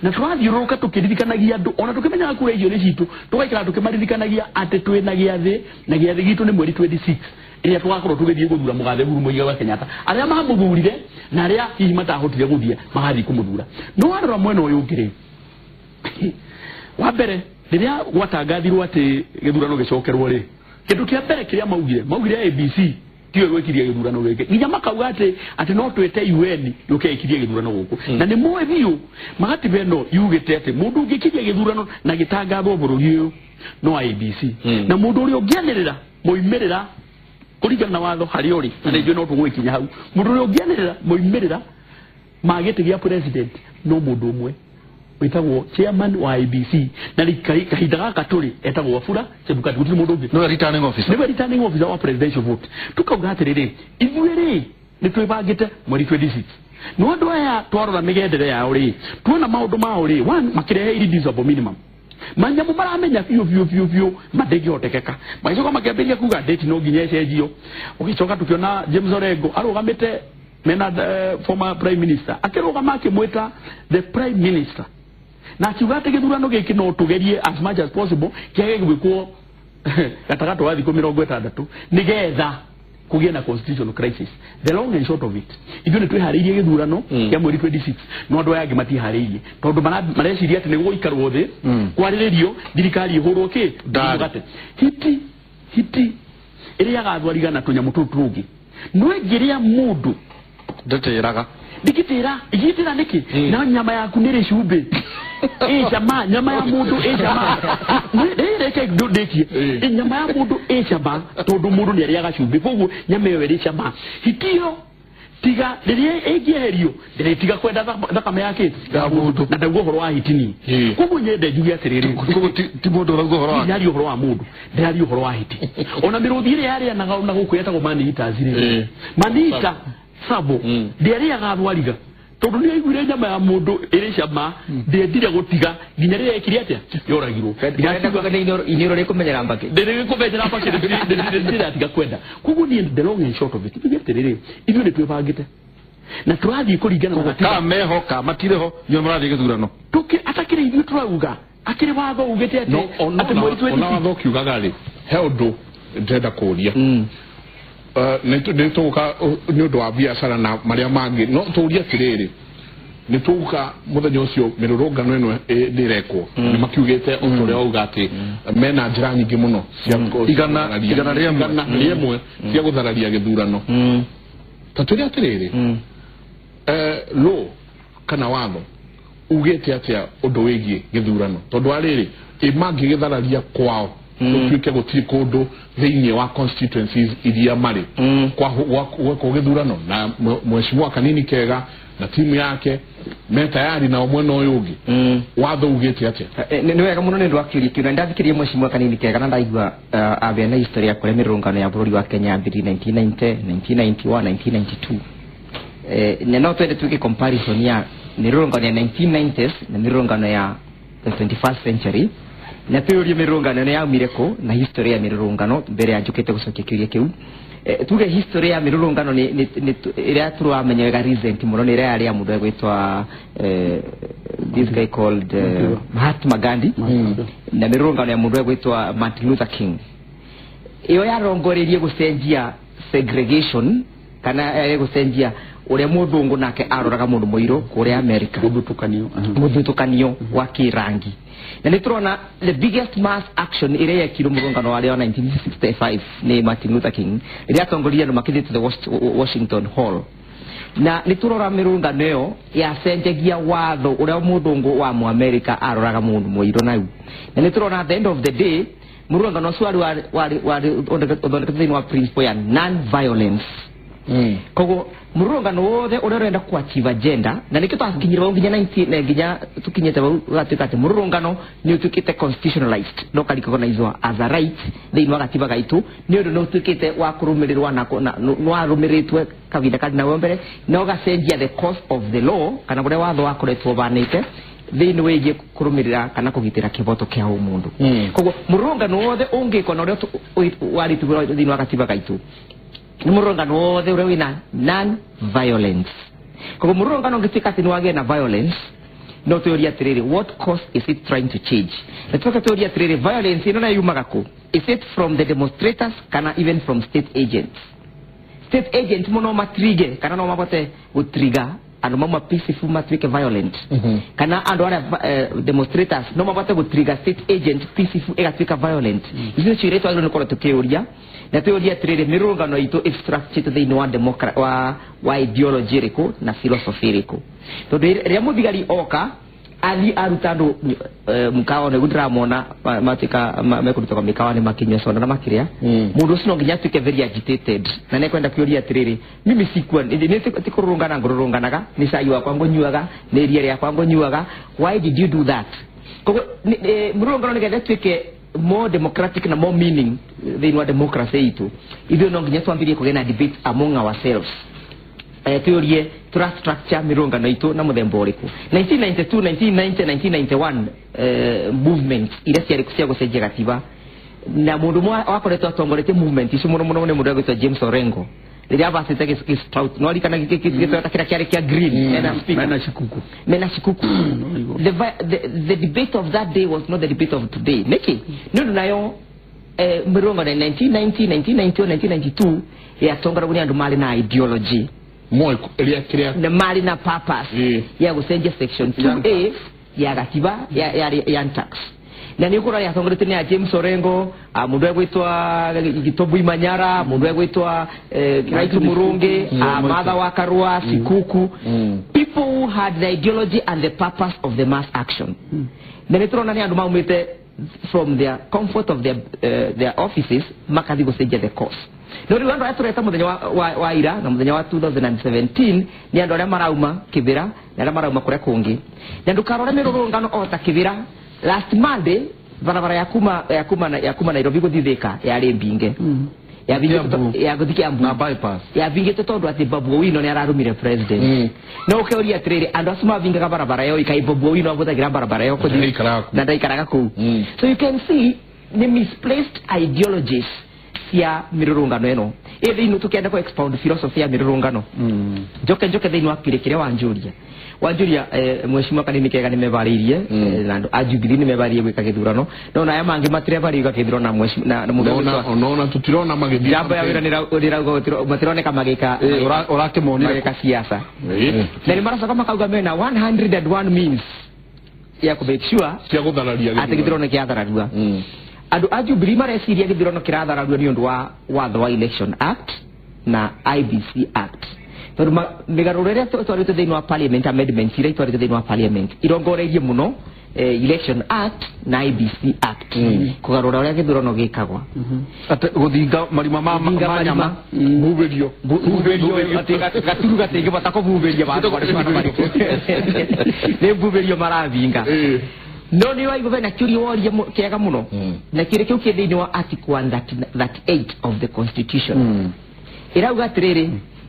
[SPEAKER 5] na tũrathiũrũrũka tũkĩririkanagia andũ, ona tũkĩmenyaga kura icio nĩ citũ, tũgaikara tũkĩmaririkanagia atĩ twĩna gĩathĩ, na gĩathĩ gitũ nĩ mweri 26 ĩrĩa tũgakorwo tũgĩthiĩ gũthura mũgathe Uhuru Muigai wa Kenyatta. Arĩa mamũthurire na arĩa hihi matahotire gũthiĩ magathiĩ kũmũthura. No warora mwena ũyũ ũngĩ rĩ, wa mbere rĩrĩa gwatangathirwo atĩ gĩthurano gĩcokerwo rĩ, kĩndũ kĩa mbere kĩrĩa maugire ABC tiyo gwĩkiria gĩthurano gĩkĩ, nginya makauga atĩ no twĩte UN yũke ĩkirie gĩthurano gũkũ. Na nĩ moĩ biũ magatiba ĩno yugĩte atĩ mũndũ ũngĩkiria gĩthurano na gĩtangathwo bũrũri ũyũ no IEBC, na mũndũ ũrĩa ũngĩanĩrĩra moimĩrĩra kũringana na watho harĩa ũrĩ, na nĩ njũĩ no tũgũgĩkinya hau, mũndũ ũrĩa ũngĩanĩrĩra moimĩrĩra ma gĩtĩ gĩa president no mũndũ ũmwe wĩtagwo chairman wa IEBC, na kahinda gaka tũrĩ etagwo Wafula Chebukati, gũtirĩ mũndũ ũngĩ.
[SPEAKER 2] Nĩwe returning officer,
[SPEAKER 5] nĩwe returning officer wa presidential vote. Tukauga atĩrĩrĩ, ithuĩ rĩ nĩ twĩbangĩte mweri 26. No andũ aya twarora mĩgendere yao rĩ, tuona maũndũ mao rĩ, one, makĩrehe irreducible minimum, manyamu maramenya biũ biũ biũ biũ mandĩngĩhotekeka, magĩcoka makĩambĩrĩria kuga date no nginya ĩcenjio. Ũgĩcoka tũkĩona James Orengo arũgamĩte mena former prime minister, akĩrũgama akĩmwĩta the prime minister, na akiuga atĩ gĩthurano gĩkĩ no tũgerie as much as possible kĩage gwĩkwo gatagatĩ wa thikũ 60 nĩgetha kũgĩe na constitutional crisis. The long and short of it, ithuĩ nĩ twĩharĩirie gĩthurano kĩa mweri 26, no andũ aya angĩ matiharĩirie, tondũ mareciria atĩ nĩ gũgũikarwo thĩ kwarĩrĩrio thirikari ĩhũrwo kĩ mũgate. Hiti ĩrĩaga thwariga na tũnyamũ tũu tũngĩ, no ĩngĩrĩa mũndũ
[SPEAKER 2] ndĩtĩraga
[SPEAKER 5] ndingĩtĩra igĩtĩra nĩkĩ na nyama yaku nĩ rĩ cumbĩ ĩcama, nyama ya mũndũ ĩcama, reke ndĩkie, nyama ya mũndũ ĩcama tondũ mũndũ nĩ arĩaga cumbĩ, koguo nyama ĩyo ĩrĩ cama. Hiti ĩyo Tiga rĩrĩa ĩngĩeherio ndĩrĩtiga kwenda thakame yake ya mũndũ na ndauga ũhoro wa hiti ni. Koguo nyende njuge atĩrĩrĩ,
[SPEAKER 2] koguo ti mũndũ ũrauga ũhoro wake.
[SPEAKER 5] Ndĩraria ũhoro wa mũndũ, ndĩraria ũhoro wa hiti. Ona mĩrũthi ĩrĩa yarĩanaga na gũkũ yetagwo man-eaters rĩ, man-eater sabo ndĩarĩaga thwariga tondũ nĩ aiguire nyama ya mũndũ ĩrĩ cama, ndĩendire gũtiga nginya rĩrĩa ĩkire atĩa yoragirwo.
[SPEAKER 3] Inĩro rĩkũmenyera mbakĩ.
[SPEAKER 5] Ndĩrĩkũmenyera mbakĩ, ndĩratiga kwenda. Koguo niĩ the long and short of it, tuge atĩrĩrĩ, ithuĩ nĩ twĩbangĩte na tũrathiĩ kũringana na gatiba.
[SPEAKER 2] Ka meho ka matirĩ ho, inyuĩ mũrathiĩ gĩthurano.
[SPEAKER 5] Atakĩrĩ ithuĩ tũrauga akĩrĩ watho ugĩte atĩ atĩ mweri 26.
[SPEAKER 1] Ona watho ũkiugaga rĩ, he ũndũ ndĩrenda kũũria. Nĩ tũgũka nĩ ũndũ wa biacara na marĩa mangĩ, no tũũrie atĩrĩrĩ, nĩ tũgũka mũthenya ũcio mĩrũrũngano ĩno ĩrekwo, nĩ makiugĩte o ta ũrĩa wauga atĩ mena njĩra nyingĩ mũno cia
[SPEAKER 2] igana
[SPEAKER 1] rĩmwe cia gũthararia gĩthurano. Ta twĩre atĩrĩrĩ, law kana watho ugĩte atĩa ũndũ wĩgiĩ gĩthurano? Tondũ wa rĩrĩ, ĩ mangĩgĩthararia kwao gũtuĩke gũtirĩ kũndũ thĩinĩ wa constituencies iria marĩ gwekwo gĩthurano, na mheshimiwa Kanini Kega na timu yake me tayari nao mwena ũyũ ũngĩ, watho ugĩte atĩa?
[SPEAKER 3] Nĩ wega mũno nĩ ũndũ wa kĩũria kĩu, na ndathikĩrĩria mheshimiwa Kanini Kega na ndaigua ambia na historia ya kũrĩa mĩrũrũngano ya bũrũri wa Kenya yambĩrĩirie 1990, 1991, 1992. Na no twende tuweke comparison ya mĩrũrũngano ya 1990s na mĩrũrũngano ya the 21st century, na twĩyũrie mĩrũrũngano ĩno yaumire kũ na history ya mĩrũrũngano mbere ya njũkĩte gũcokia kĩũria kĩu. Tuge history ya mĩrũrũngano nĩ ĩrĩa tũramenya wega recent mũno nĩ ĩrĩa yarĩ ya mũndũ egwĩtwa this guy called Mahatma Gandhi, na mĩrũrũngano ya mũndũ egwĩtwa Martin Luther King. Ĩyo yarongoreirie gũcenjia segregation kana gũcenjia ũrĩa mũthũngũ nake aroraga mũndũ mũirũ kũrĩa America, mũthutũkanio wa kĩrangi. Na nĩ tũrona the biggest mass action ĩrĩa yekirwo mũrũngano warĩ wa 1965 nĩ Martin Luther King, rĩrĩa atongoria andũ makĩthiĩ to the Washington Hall. Na nĩ tũrora mĩrũngano ĩyo yacenjagia watho ũrĩa mũthũngũ wa Mũamerika aroraga mũndũ mũirũ nau. Na nĩ tũrona at the end of the day mũrũngano ũcio warĩ ũthondeketwo thĩinĩ wa principle ya non-violence. Koguo mũrũrũngano wothe ũrĩa ũrenda ku achieve agenda, na nĩkĩo twakinyire hau nginya 19 na nginya tukinyĩte hau gũgatuĩka atĩ mũrũrũngano nĩ ũtuĩkĩte constitutionalized na ũkarecognizwo as a right thĩinĩ wa gatiba gaitũ, nĩ ũndũ nĩ ũtuĩkĩte wa kũrũmĩrĩrwo na nĩwarũmĩrĩtwe kahinda karĩ nao mbere, na ũgacenjia the course of the law kana ũrĩa watho wakoretwo ũbanĩte thĩinĩ wĩgiĩ kũrũmĩrĩra kana kũgitĩra kĩhoto kĩa ũmũndũ. Koguo mũrũrũngano wothe ũngĩkwo na ũrĩa warĩtwo thĩinĩ wa gatiba gaitũ nĩ mũrũrũngano wothe ũrĩa wĩna non-violence. Koguo mũrũrũngano ũngĩtuĩka atĩ nĩ wagĩa na violence, no twĩyũrie atĩrĩrĩ, what cause is it trying to change? Na tũcoke twĩyũrie atĩrĩrĩ, violence ĩno nayo yumaga kũ? Is it from the demonstrators kana even from state agents? State agents mũno matrige kana no mabote gũtriga andũ mauma peaceful matuĩke violent, kana andũ arĩa demonstrators no mabote gũtriga state agent peaceful ĩgatuĩka violent. Icio nĩcio iria twagĩrĩirwo nĩ gũkorwo tũkĩũria, na twĩyũrie atĩrĩrĩ, mĩrũrũngano itũ ĩ-structured thĩinĩ wa wa ideology ĩrĩkũ na philosophy ĩrĩkũ? Tondũ rĩrĩa mũthigari oka athiĩ aruta andũ mũkawa nĩguo ndĩramona matuĩka mekũrutagwo mĩkawa nĩ makĩnyua soda na makĩrĩa, mũndũ ũcio no nginya atuĩke very agitated na nĩekwenda kũũria atĩrĩrĩ, mimi sikuwa nĩ ti kũrũrũngana ngũrũrũnganaga, nĩ cai wakwa ngũnyuaga, nĩ iria rĩakwa ngũnyuaga, why did you do that? Koguo mũrũrũngano nĩgetha ĩtuĩke more democratic na more meaning thĩinĩ wa democracy itũ, ithuĩ no nginya twambĩrĩrie kũgĩa na debate among ourselves. Twĩyũrie tũra structure mĩrũrũngano itũ na mũthemba ũrĩkũ. 1992, 1990, 1991 movement iria ciarĩ cia gũcenjia gatiba, na mũndũ ũmwe wakoretwo atongoretie movement icio mũno mũno nĩ mũndũ egwĩtwo James Orengo, rĩrĩa abacĩte gĩsprout no ririkana gĩtoyota kĩrĩa kĩarĩ kĩa green mena speaker mena shikuku. The debate of that day was not the debate of today. Nĩkĩ? Nĩ ũndũ nayo mĩrũrũngano ya 1990, 1991, 1992 yatongoragwo nĩ andũ marĩ na ideology na marĩ na purpose ya gũcenjia section 2A ya gatiba ya tax. Na nĩ ũkũrora yatongoretio nĩ a James Orengo, mũndũ egwĩtwa Gitobu Imanyara, mũndũ egwĩtwa Kiraitu Murungi, Martha wa Karua, Sikuku, people who had the ideology and the purpose of the mass action. Na nĩ tũrona nĩ andũ maumĩte from their comfort of their offices makathiĩ gũcenjia the course. No rĩu andũ arĩa tũreta mũthenya wa ira na mũthenya wa 2017 nĩ andũ arĩa marauma Kibera na arĩa marauma kũrĩa kũngĩ. Na ndũkarore mĩrũrũngano o ta Kibera. Last Monday barabara ya kuma Nairobi gũthiĩ Thika yarĩ mbinge. Ya gũthiĩ Kiambu
[SPEAKER 2] na bypass.
[SPEAKER 3] Ya bingĩte tondũ atĩ Babu Owino nĩ ararumire president. No ũkĩũria atĩrĩrĩ, andũ acio mavingaga barabara ĩyo ikaĩ Babu Owino ahũthagĩra barabara ĩyo kũthiĩ na ndaikaraga kũu. So you can see the misplaced ideologies cia mĩrũrũngano ĩno. Ĩ thĩinĩ tũkĩenda kũ expound philosophy ya mĩrũrũngano. Njoke thĩinĩ wa kĩrĩ kĩrĩa wanjũria. Wanjũria mheshimiwa Kanini Kega nĩ mebarĩirie na andũ a Jubilee nĩ mebarĩirie gwĩka gĩthurano. No na aya mangĩ matirebarĩirie gwĩka gĩthurano na mheshimiwa na mũthenya
[SPEAKER 1] ona tũtirona magĩthiĩ.
[SPEAKER 3] Njamba ya wĩra nĩrauga matironeka magĩka
[SPEAKER 2] ũrakĩmonire
[SPEAKER 3] magĩka siasa. Na nĩ maracoka makauga mena 101 means ya kũ make sure
[SPEAKER 1] cia gũthararia
[SPEAKER 3] atĩ gĩthurano kĩathararua. Andũ a Jubilee mareciria gĩthurano kĩrathararua nĩ ũndũ wa watho wa Election Act na IBC Act. Tondũ mĩgarũro ĩrĩa twarĩte thĩinĩ wa parliament, amendments iria itwarĩte thĩinĩ wa parliament irongoreirie mũno Election Act na IBC Act kũgarũra ũrĩa gĩthurano gĩkagwa.
[SPEAKER 2] Atĩ gũthinga marima ma nyama
[SPEAKER 1] mbubĩrio
[SPEAKER 3] atĩ gaturu gatingĩbota kũbubĩria bandũ nĩ mbubĩrio marathinga. No nĩ waigua bena kĩũria woria kĩega mũno na kĩũria kĩu kĩ thĩinĩ wa Article 138 of the Constitution. Ĩrauga atĩrĩrĩ,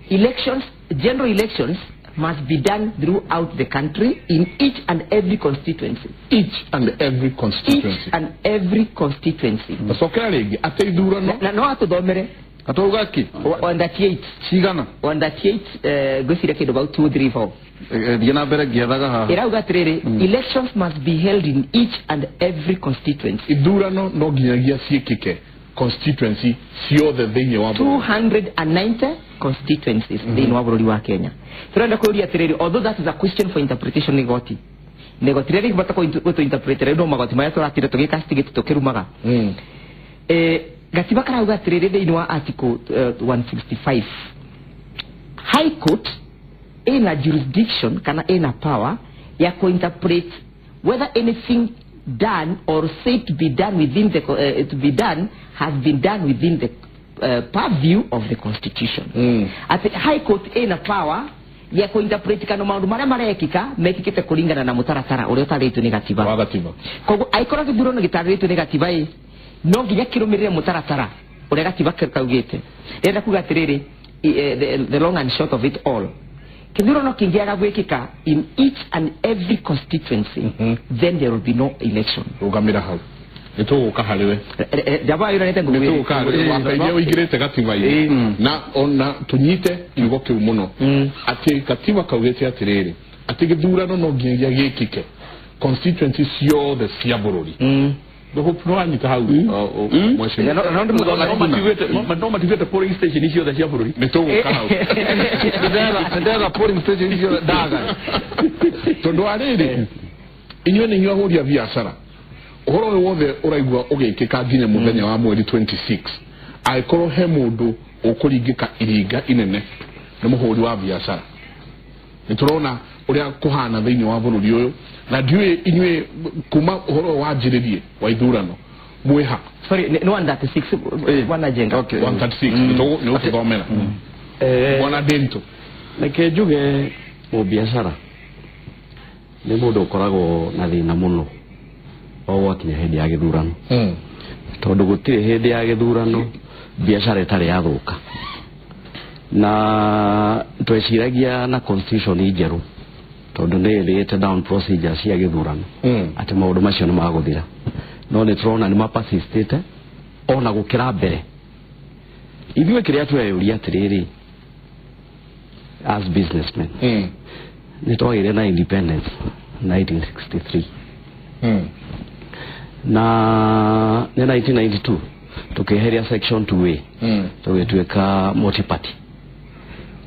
[SPEAKER 3] elections, general elections must be done throughout the country in each and every constituency.
[SPEAKER 1] Each and every constituency.
[SPEAKER 3] Each and every constituency.
[SPEAKER 1] Cokera rĩngĩ atĩ ithurano
[SPEAKER 3] na no atũthomere
[SPEAKER 2] atauga ki
[SPEAKER 3] 138
[SPEAKER 2] cigana
[SPEAKER 3] 138 ngwĩciria kĩndũ about 2 3 4
[SPEAKER 2] thiĩ na mbere ngĩethaga haha.
[SPEAKER 3] Ĩrauga atĩrĩrĩ, elections must be held in each and every constituency.
[SPEAKER 1] Ithurano no nginyagia ciĩkĩke constituency ciothe thĩinĩ wa
[SPEAKER 3] 290 constituencies thĩinĩ wa bũrũri wa Kenya. Tũrenda kũũria atĩrĩrĩ, although that is a question for interpretation nĩ igoti. Nĩ igoti rĩrĩa rĩngĩbata gũtũ interpret rĩu no magoti marĩa tũratire tũgĩcastigate tũkĩrumaga. Gatiba karauga atĩrĩrĩ thĩinĩ wa article 165 High Court ina jurisdiction kana ina power ya kuinterpret whether anything done or said to be done within the to be done has been done within the purview of the Constitution. At High Court ina power ya kuinterpret kana maundu maria marekika mekikite kulingana na mutaratara uria utarĩtwo nĩ gatiba.
[SPEAKER 1] Wa gatiba.
[SPEAKER 3] Koguo aikorwo gĩthurano gĩtarĩtwo nĩ gatiba ĩ no nginya kĩrũmĩrĩre mũtaratara ũrĩa gatiba kaugĩte. Ndĩrenda kuga atĩrĩrĩ, the long and short of it all, kĩthurano kĩngĩaga gwĩkĩka in each and every constituency, then there will be no election.
[SPEAKER 1] Rũgamĩra hau. Nĩtũgũka harĩ we.
[SPEAKER 3] Njamba yũranĩte ngũgwĩre.
[SPEAKER 1] Nĩtũgũka harĩ we. Wakaithia ũingĩrĩte gatiba-inĩ. Na ona tũnyite kiugo kĩu mũno. Atĩ gatiba kaugĩte atĩrĩrĩ, atĩ gĩthurano no nginyagia gĩkĩke constituency ciothe cia bũrũri. No anyita hau mheshimiwa.
[SPEAKER 5] No matigwete polling station ciothe cia bũrũri.
[SPEAKER 1] Nĩtũgũka hau.
[SPEAKER 2] Ndera polling station ciothe ndaga.
[SPEAKER 1] Tondũ wa rĩrĩ, inyuĩ nĩ inyuĩ ahũri a biacara. Ũhoro ũyũ wothe ũraigua ũgĩkĩka nginya mũthenya wa mweri 26 angĩkorwo he mũndũ ũkũringĩka iringa inene nĩ mũhũri wa biacara. Nĩ tũrona ũrĩa kũhana thĩinĩ wa bũrũri ũyũ na ndiũĩ inyuĩ kuma ũhoro ũyũ wanjĩrĩrie wa ithurano mwĩha.
[SPEAKER 3] Sorry, no 136 wanajenga.
[SPEAKER 1] Okay. 136 nĩ ũtũthomera. Bwana Dento.
[SPEAKER 4] Reke njuge mũbiacara nĩ mũndũ ũkoragwo na thĩna mũno o gwakinya hĩndĩ ya gĩthurano. Tondũ gũtirĩ hĩndĩ ya gĩthurano biacara ĩtarĩ yathũka. Na tweciragia na constitution njerũ tondũ nĩ ĩrĩte down procedure cia gĩthurano atĩ maũndũ macio nĩ magũthira. No nĩ tũrona nĩ mapersistĩte ona gũkĩra mbere. Ithuĩ kĩrĩa tweyũria atĩrĩrĩ, as businessmen nĩ twagĩire na independence 1963 na nĩ 1992 tukĩeheria section 2A tũgĩtuĩka multi party.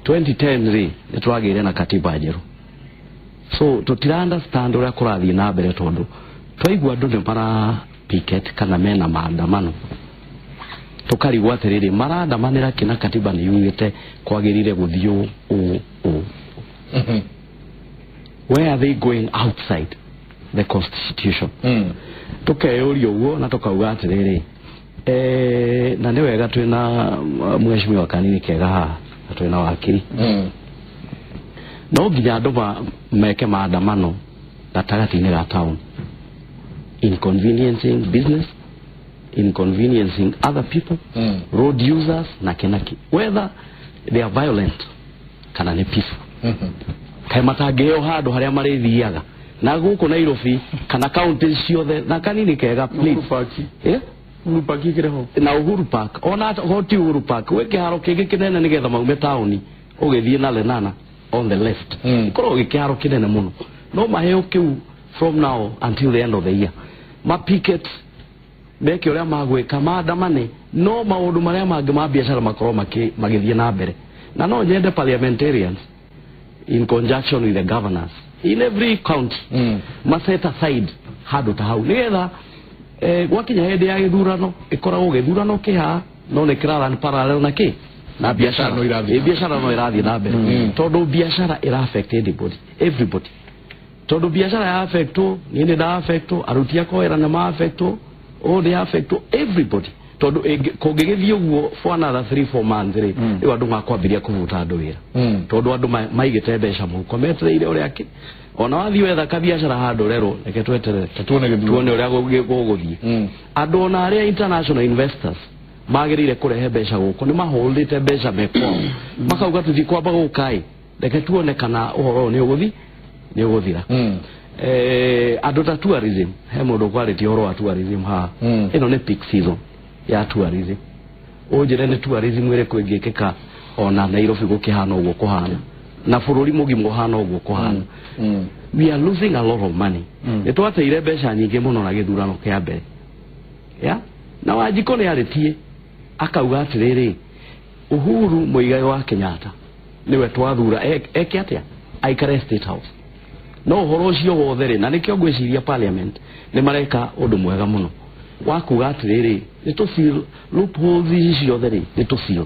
[SPEAKER 4] 2010 rĩ nĩ twagĩire na katiba njerũ. So tũtira understand ũrĩa kũrathiĩ na mbere tondũ twaigua andũ nĩ mara picket kana mena maandamano tũkarigwo atĩrĩrĩ marandamanĩra kĩ na katiba nĩ yugĩte kwagĩrĩire gũthiĩ ũũ ũũ. Where are they going outside the constitution? Tukeyũria ũguo na tũkauga atĩrĩrĩ, Na nĩ wega twĩna mheshimiwa Kanini Kega haha na twĩna wakiri. No nginya andũ meke maandamano gatagatĩ-inĩ ga town, inconveniencing business, inconveniencing other people, road users na kenaki, whether they are violent kana nĩ peaceful. Kaĩ matangĩheo handũ harĩa marĩthiaga na gũkũ Nairobi kana county ciothe na Kanini Kega, please.
[SPEAKER 5] Uhuru Park ikĩrĩ
[SPEAKER 4] na Uhuru Park, ona hoti Uhuru Park gwĩ kĩharo kĩngĩ kĩnene nĩgetha maume taũni ũgĩthiĩ na Lenana on the left, korwo gĩ kĩharo kĩnene mũno, no maheo kĩu from now until the end of the year, ma picket meke ũrĩa magwĩka, maandamane, no maũndũ marĩa mangĩ ma biacara makorwo magĩthiĩ na mbere. Na no nyende parliamentarians in conjunction with the governors in every county ma set aside handũ ta hau nĩgetha gwakinya hĩndĩ ya gĩthurano ĩkoragwo gĩthurano kĩha no nĩ kĩraran parallel na kĩ na biacara
[SPEAKER 1] no irathiĩ,
[SPEAKER 4] biacara no irathiĩ na mbere, tondũ biacara ĩra affect anybody, everybody, tondũ biacara ya affectwo, niĩ nĩ nda affectwo, aruti akwa wĩra nĩ ma affectwo, ũũ nĩ affectwo, everybody, tondũ kũngĩgĩthiĩ ũguo for another 3-4 months rĩ, rĩu andũ makwambĩrĩria kũbuta andũ wĩra, tondũ andũ maigĩte mbeca mũhuko metereire ũrĩa kĩ ona wathiĩ wetha kabiacara handũ rerwo reke tweterere tuone ũrĩa gũgũthiĩ. Andũ ona arĩa international investors magĩrĩire kũrehe mbeca gũkũ nĩ maholdĩte mbeca me kwao, makauga tũthiĩ kwamba gũka ĩ, reke tuone kana ũhoro ũyũ nĩ ũgũthira. Andũ ta tourism, he mũndũ ũkwarĩtie ũhoro wa tourism haha, ĩno nĩ peak season ya tourism. Ũnjĩre nĩ tourism ĩrĩkũ ĩngĩkĩka ona Nairobi gũkĩhana ũguo kũhana, na bũrũri mũgima ũhana ũguo kũhana. We are losing a lot of money. Nĩ twateire mbeca nyingĩ mũno na gĩthurano kĩa mbere. Na Wanjikũ nĩ arĩtie akauga atĩrĩrĩ, Uhuru Muigai wa Kenyatta nĩwe twathura eke atĩa, aikare State House. No ũhoro ũcio wothe rĩ, na nĩkĩo ngwĩciria parliament nĩ mareka ũndũ mwega mũno wa kuga atĩrĩrĩ, nĩ tũ seal loopholes ici ciothe rĩ, nĩ tũ seal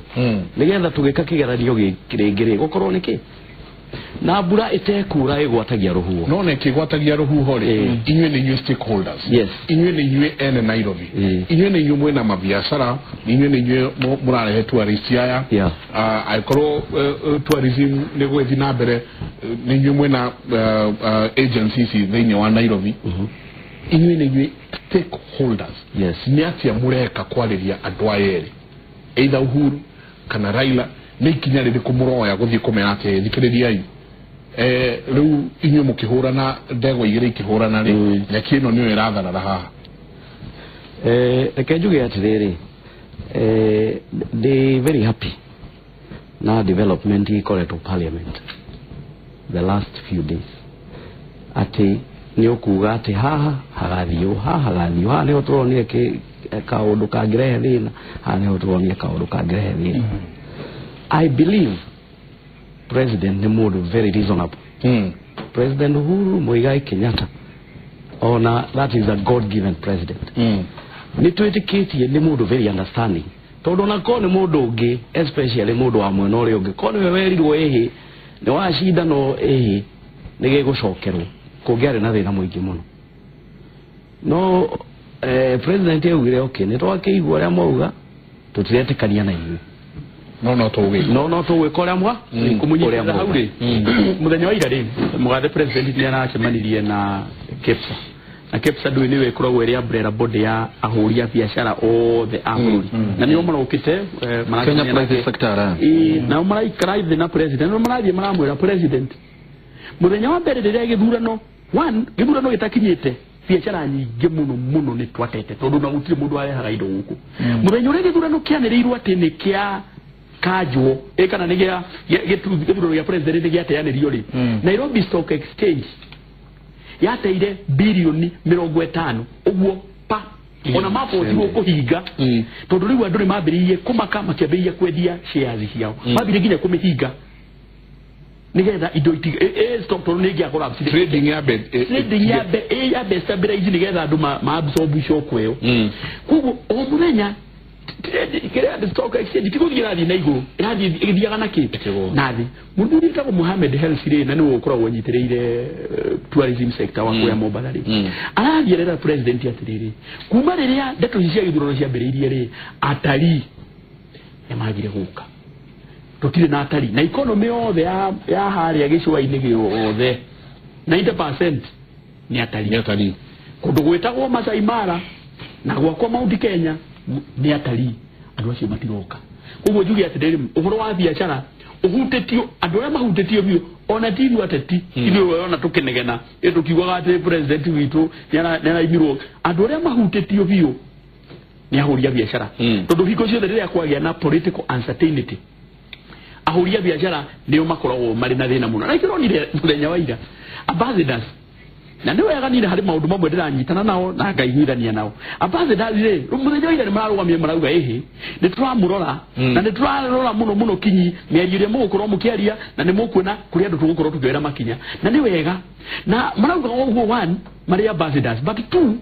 [SPEAKER 4] nĩgetha tũgĩka kĩgeranio rĩngĩ rĩ, gũkorwo nĩkĩ na mbura ĩtekura ĩgwatagia rũhuho.
[SPEAKER 1] No nĩ kĩgwatagia rũhuho rĩ, inyuĩ nĩ inyuĩ stakeholders, inyuĩ nĩ inyuĩ ene Nairobi, inyuĩ nĩ inyuĩ mwĩna mabiacara, inyuĩ nĩ inyuĩ mũrarehe tourist aya, angĩkorwo tourism nĩ gũgĩthiĩ na mbere, nĩ inyuĩ mwĩna agencies thĩinĩ wa Nairobi, inyuĩ nĩ inyuĩ stakeholders. Nĩ atĩa mũreka kwarĩria andũ aya erĩ, either Uhuru kana Raila, nĩ ikinya rĩrĩkũ mũroya gũthiĩ kũmera atĩ thikĩrĩriai, rĩu inyuĩ mũkĩhũrana ndegwa igĩrĩ ikĩhũrana rĩ, nyeki ĩno nĩyo ĩratharara haha?
[SPEAKER 4] Reke njuge atĩrĩrĩ, ndĩ very happy na development ikoretwo parliament the last few days, atĩ nĩ ũkuga atĩ haha hagathiĩ ũũ, haha hagathiĩ ũũ, haha nĩho tũronire kaũndũ kangĩrehe thĩna, haha nĩho tũronire kaũndũ kangĩrehe thĩna. I believe President nĩ mũndũ very reasonable. President Uhuru Muigai Kenyatta, ona that is a God-given president. Nĩ twĩtĩkĩtie nĩ mũndũ very understanding, tondũ ona korwo nĩ mũndũ ũngĩ, especially mũndũ wa mwena ũrĩa ũngĩ, korwo nĩwe werirwo ĩhĩ nĩ wacinda no ĩhĩ nĩ gĩgũcokerwo, kũngĩarĩ na thĩna mũingĩ mũno. No president augire okay, nĩ twakĩigua ũrĩa mwauga, tũtiretĩkania na inyuĩ,
[SPEAKER 1] no tũgwĩka,
[SPEAKER 4] no tũgwĩka ũrĩa mwa
[SPEAKER 5] kũmũnyitĩrĩra hau rĩ. Mũthenya wa ira rĩ, mũgathe president nĩ aracemanirie na KEPSA, na KEPSA ndũĩ nĩyo ĩkoragwo ĩrĩ umbrella body ya ahũri a biacara othe a bũrũri, na nĩo marokĩte
[SPEAKER 2] Kenya Private Sector Alliance,
[SPEAKER 5] nao maraikara thĩ na president, no marathiĩ maramwĩra president, mũthenya wa mbere rĩrĩa gĩthurano gĩthurano gĩtakinyĩte, biacara nyingĩ mũno mũno nĩ twatete, tondũ na gũtirĩ mũndũ arehaga indo gũkũ. Mũthenya ũrĩa gĩthurano kĩanĩrĩirwo atĩ nĩ kĩa kanjwo kana nĩ gĩa gĩthurano gĩa president nĩ gĩateanĩrio rĩ, Nairobi Stock Exchange yateire bilioni 50 ũguo pa, ona mabotirwo kũhinga, tondũ rĩu andũ nĩ mambĩrĩirie kũmaka, makĩambĩrĩria kwendia shares ciao, mambĩrĩirie nginya kũmĩhinga nĩgetha indo stock tondũ nĩ ĩngĩa collapse,
[SPEAKER 1] trading
[SPEAKER 5] ya be stabilize nĩgetha andũ ma absorb shock ĩyo. Koguo o mũthenya Kĩrĩa stock exchange ti gũthiĩ ĩrathiĩ na igũrũ, ĩrathiĩ ĩgĩthiaga na kĩ na thĩ. Mũthuri wĩtagwo Mohamed Helsi rĩ, na nĩwe ũkoragwo ũnyitĩrĩire tourism sector wa kũrĩa Mombatha rĩ, arathiĩ arera president atĩrĩrĩ, kuma rĩrĩa ndeto ici cia gĩthurano ciambĩrĩirie rĩ, atarii nĩmagire gũka, tũtirĩ na atarii, na economy yothe ya harĩa gĩcũa-inĩ gĩothe 90% nĩ atarii. Kũndũ gwĩtagwo Masai Mara na gwakwa Mount Kenya nĩ atarii, andũ acio matiroka. Koguo njuge atĩrĩrĩ, ũhoro wa biacara ũhutĩtio, andũ arĩa mahutĩtio biũ ona ti ithuĩ ateti, ithuĩ ona tũkĩnegena tũkiugaga atĩ president witũ nĩaraimirwo, andũ arĩa mahutĩtio biũ nĩ ahũri a biacara, tondũ hingo ciothe rĩrĩa kwagĩa na political uncertainty, ahũri a biacara nĩo makoragwo marĩ na thĩna mũno. Na ikĩronire mũthenya wa ira ambassadors, na nĩ wega nire harĩ maũndũ mamwe ndĩranyitana nao na ngaiguithania nao. Ambassadors rĩ, mũthenya wa ira nĩ mararũgamire marauga ĩhĩ, nĩ tũramũrora na nĩ tũrarora mũno mũno kinyi mĩario ĩrĩa mũgũkorwo mũkĩaria, na nĩ mũkuona kũrĩa andũ tũgũkorwo tũkĩoera makinya, na nĩ wega. Na marauga ũguo, one, marĩ ambassadors, but two,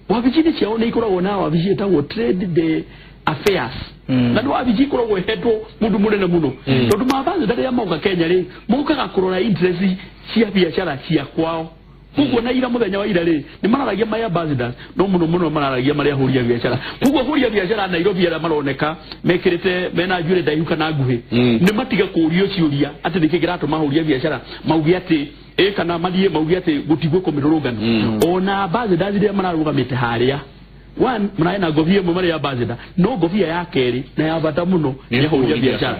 [SPEAKER 5] wabici-inĩ ciao nĩ ikoragwo na wabici ĩtagwo trade the affairs, na nĩ wabici ikoragwo ĩhetwo mũndũ mũnene mũno, tondũ maambassador rĩrĩa moka Kenya rĩ, mokaga kũrora interest cia biacara cia kwao. Koguo na ira mũthenya wa ira rĩ, nĩ mararagia marĩ ambassadors, no mũno mũno mararagia marĩ ahũri a biacara. Koguo ahũri a biacara Nairobi arĩa maroneka mekĩrĩte mena njuĩrĩ ndaihu kana nguhĩ, nĩ matige kũũrio ciũria atĩ nĩkĩ kĩratũma ahũri a biacara mauge atĩ ĩ, kana mathiĩ mauge atĩ gũtigwĩkwo mĩrũrũngano. Ona ambassadors rĩrĩa mararũgamĩte harĩa, one, mararĩ na ngobia ĩmwe marĩ ambassador, no ngobia ya kerĩ na ya bata mũno nĩ ahũri a biacara.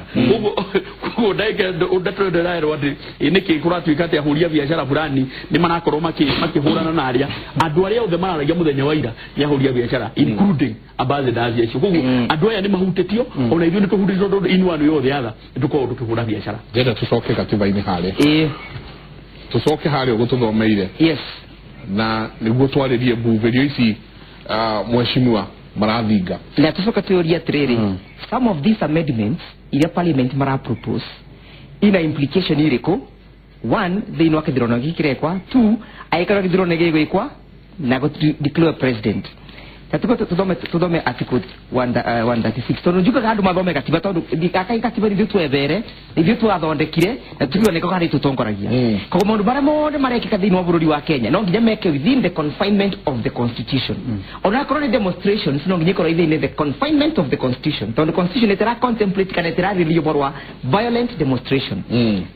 [SPEAKER 5] Koguo ndagĩka ndeto ndĩraerwo atĩ nĩkĩ kũratuĩka atĩ ahũri a biacara fulani nĩ marakorwo makĩhũrana na arĩa andũ arĩa othe mararagia mũthenya wa ira nĩ ahũri a biacara, including ambassadors acio. Koguo andũ aya nĩ mahutĩtio, ona ithuĩ nĩ tũhutĩtio, tondũ in one way or the other nĩ tũkoragwo tũkĩhũra biacara.
[SPEAKER 1] Ndĩrenda tũcoke katiba-inĩ harĩa, tũcoke harĩa ũguo tũthomeire,
[SPEAKER 3] yes,
[SPEAKER 1] na nĩguo twarĩrie mbubĩrio ici mheshimiwa marathinga.
[SPEAKER 3] Na tucoka twĩũrie atĩrĩrĩ, some of these amendments iria parliament mara propose ina implication irĩkũ? One, thĩinĩ wa kĩthurano gĩkĩ kĩrekwa; two, angĩkorwo gĩthurano gĩgwĩkwa na gũ declare president. Na tuko tuthome article 136, tondũ njugaga andũ mathome gatiba, tondũ gaka gatiba nithuĩ twethere, nithuĩ twathondekire, na tukiuga nĩko karĩ tũtongoragia. Koguo maũndũ marĩa mothe marekĩka thĩinĩ wa bũrũri wa Kenya no nginya meke within the confinement of the constitution. Ona akorwo nĩ demonstrations, no nginya ikorwo within the confinement of the constitution, tondũ constitution ĩtĩra contemplate kana ĩtĩrarĩrĩria ũhoro wa violent demonstration.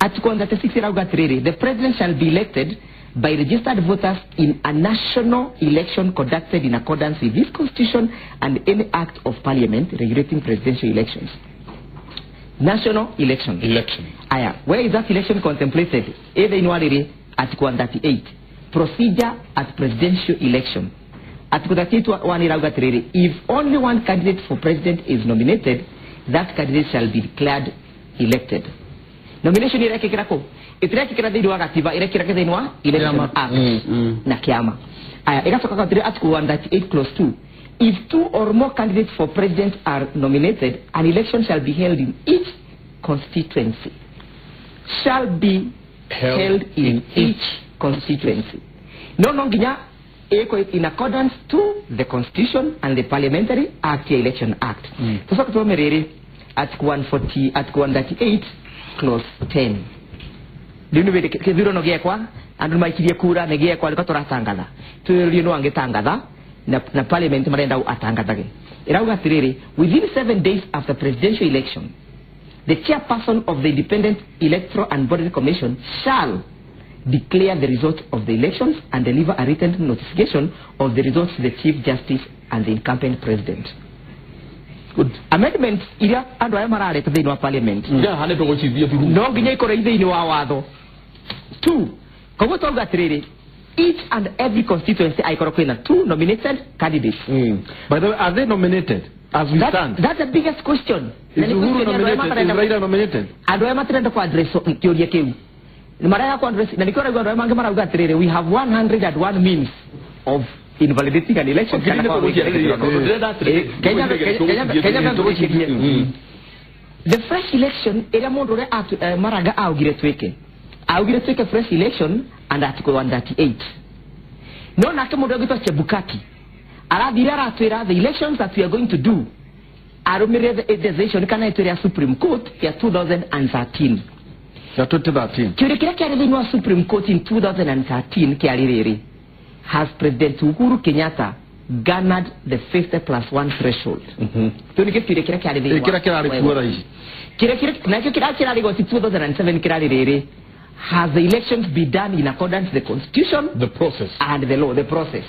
[SPEAKER 3] Article 136 ĩrauga atĩrĩrĩ, the president shall be elected by registered voters in a national election conducted in accordance with this constitution and any act of parliament regulating presidential elections. National election.
[SPEAKER 1] Election.
[SPEAKER 3] Aya, where is that election contemplated? Either in Wariri, Article 138. Procedure at presidential election. Article 38 one irauga atĩrĩrĩ, if only one candidate for president is nominated, that candidate shall be declared elected. Nomination irekĩkĩra kũ? Ĩtirekĩkĩra thĩinĩ wa gatiba, ĩrekĩra thĩinĩ wa Election Act na kĩama. Aya, ĩgacoka atĩrĩ, Article 138 clause 2. If two or more candidates for president are nominated, an election shall be held in each constituency. Shall be held in each constituency. No, no nginya ĩkwo in accordance to the constitution and the Parliamentary Act, Election Act. Tũcoke tuome rĩrĩ, Article 140, Article 138 clause 10. Rĩu nĩ kĩthurano gĩekwa, andũ nĩmaikirie kura, nĩ gĩekwa, rĩko tũratangatha. Twĩrĩrie no angĩtangatha, na parliament marenda atangathage. Ĩrauga atĩrĩrĩ, within 7 days after presidential election, the chairperson of the Independent Electoral and Boundary Commission shall declare the result of the elections and deliver a written notification of the results to the Chief Justice and the incumbent president.
[SPEAKER 5] Good.
[SPEAKER 3] Amendments iria andũ aya marareta thĩinĩ wa parliament
[SPEAKER 5] Hane tũgũcithie through.
[SPEAKER 3] no nginya ikorwo i thĩinĩ wa watho. Two, koguo twauga atĩrĩrĩ, each and every constituency aikorwo kwĩna two nominated candidates.
[SPEAKER 2] By the way, are they nominated as we stand?
[SPEAKER 3] That's the biggest question.
[SPEAKER 2] Is Uhuru nominated? Is Raila nominated?
[SPEAKER 3] Andũ aya matirenda ku address kĩũria kĩu. Nĩ marenda ku address, na nĩkĩo ũraigua andũ aya mangĩ marauga atĩrĩrĩ, we have 101 means of invalidating an election.
[SPEAKER 5] Kenya
[SPEAKER 3] The fresh election ĩrĩa mũndũ ũrĩa Maraga augire twĩke, augire twĩke fresh election and Article 138. No nake mũndũ ũgĩtwo Chebukati arathire aratwĩra the elections that we are going to do Arũmĩrĩre decision kana itua rĩa Supreme Court ya 2013.
[SPEAKER 2] Ya 2013.
[SPEAKER 3] Kĩũria kĩrĩa kĩarĩ thĩinĩ wa Supreme Court in 2013 kĩarĩ rĩrĩ: has President Uhuru Kenyatta garnered the 50+1 threshold? Kĩu nĩkĩo kĩũria kĩrĩa kĩarĩ thĩinĩ wa
[SPEAKER 2] Kĩrĩa kĩrarĩ kuo thaa ici.
[SPEAKER 3] Kĩrĩa nakĩo kĩrĩa kĩrarĩ goti 2007 kĩrarĩ rĩrĩ: has the elections been done in accordance to the constitution,
[SPEAKER 1] the process
[SPEAKER 3] and the law, the process?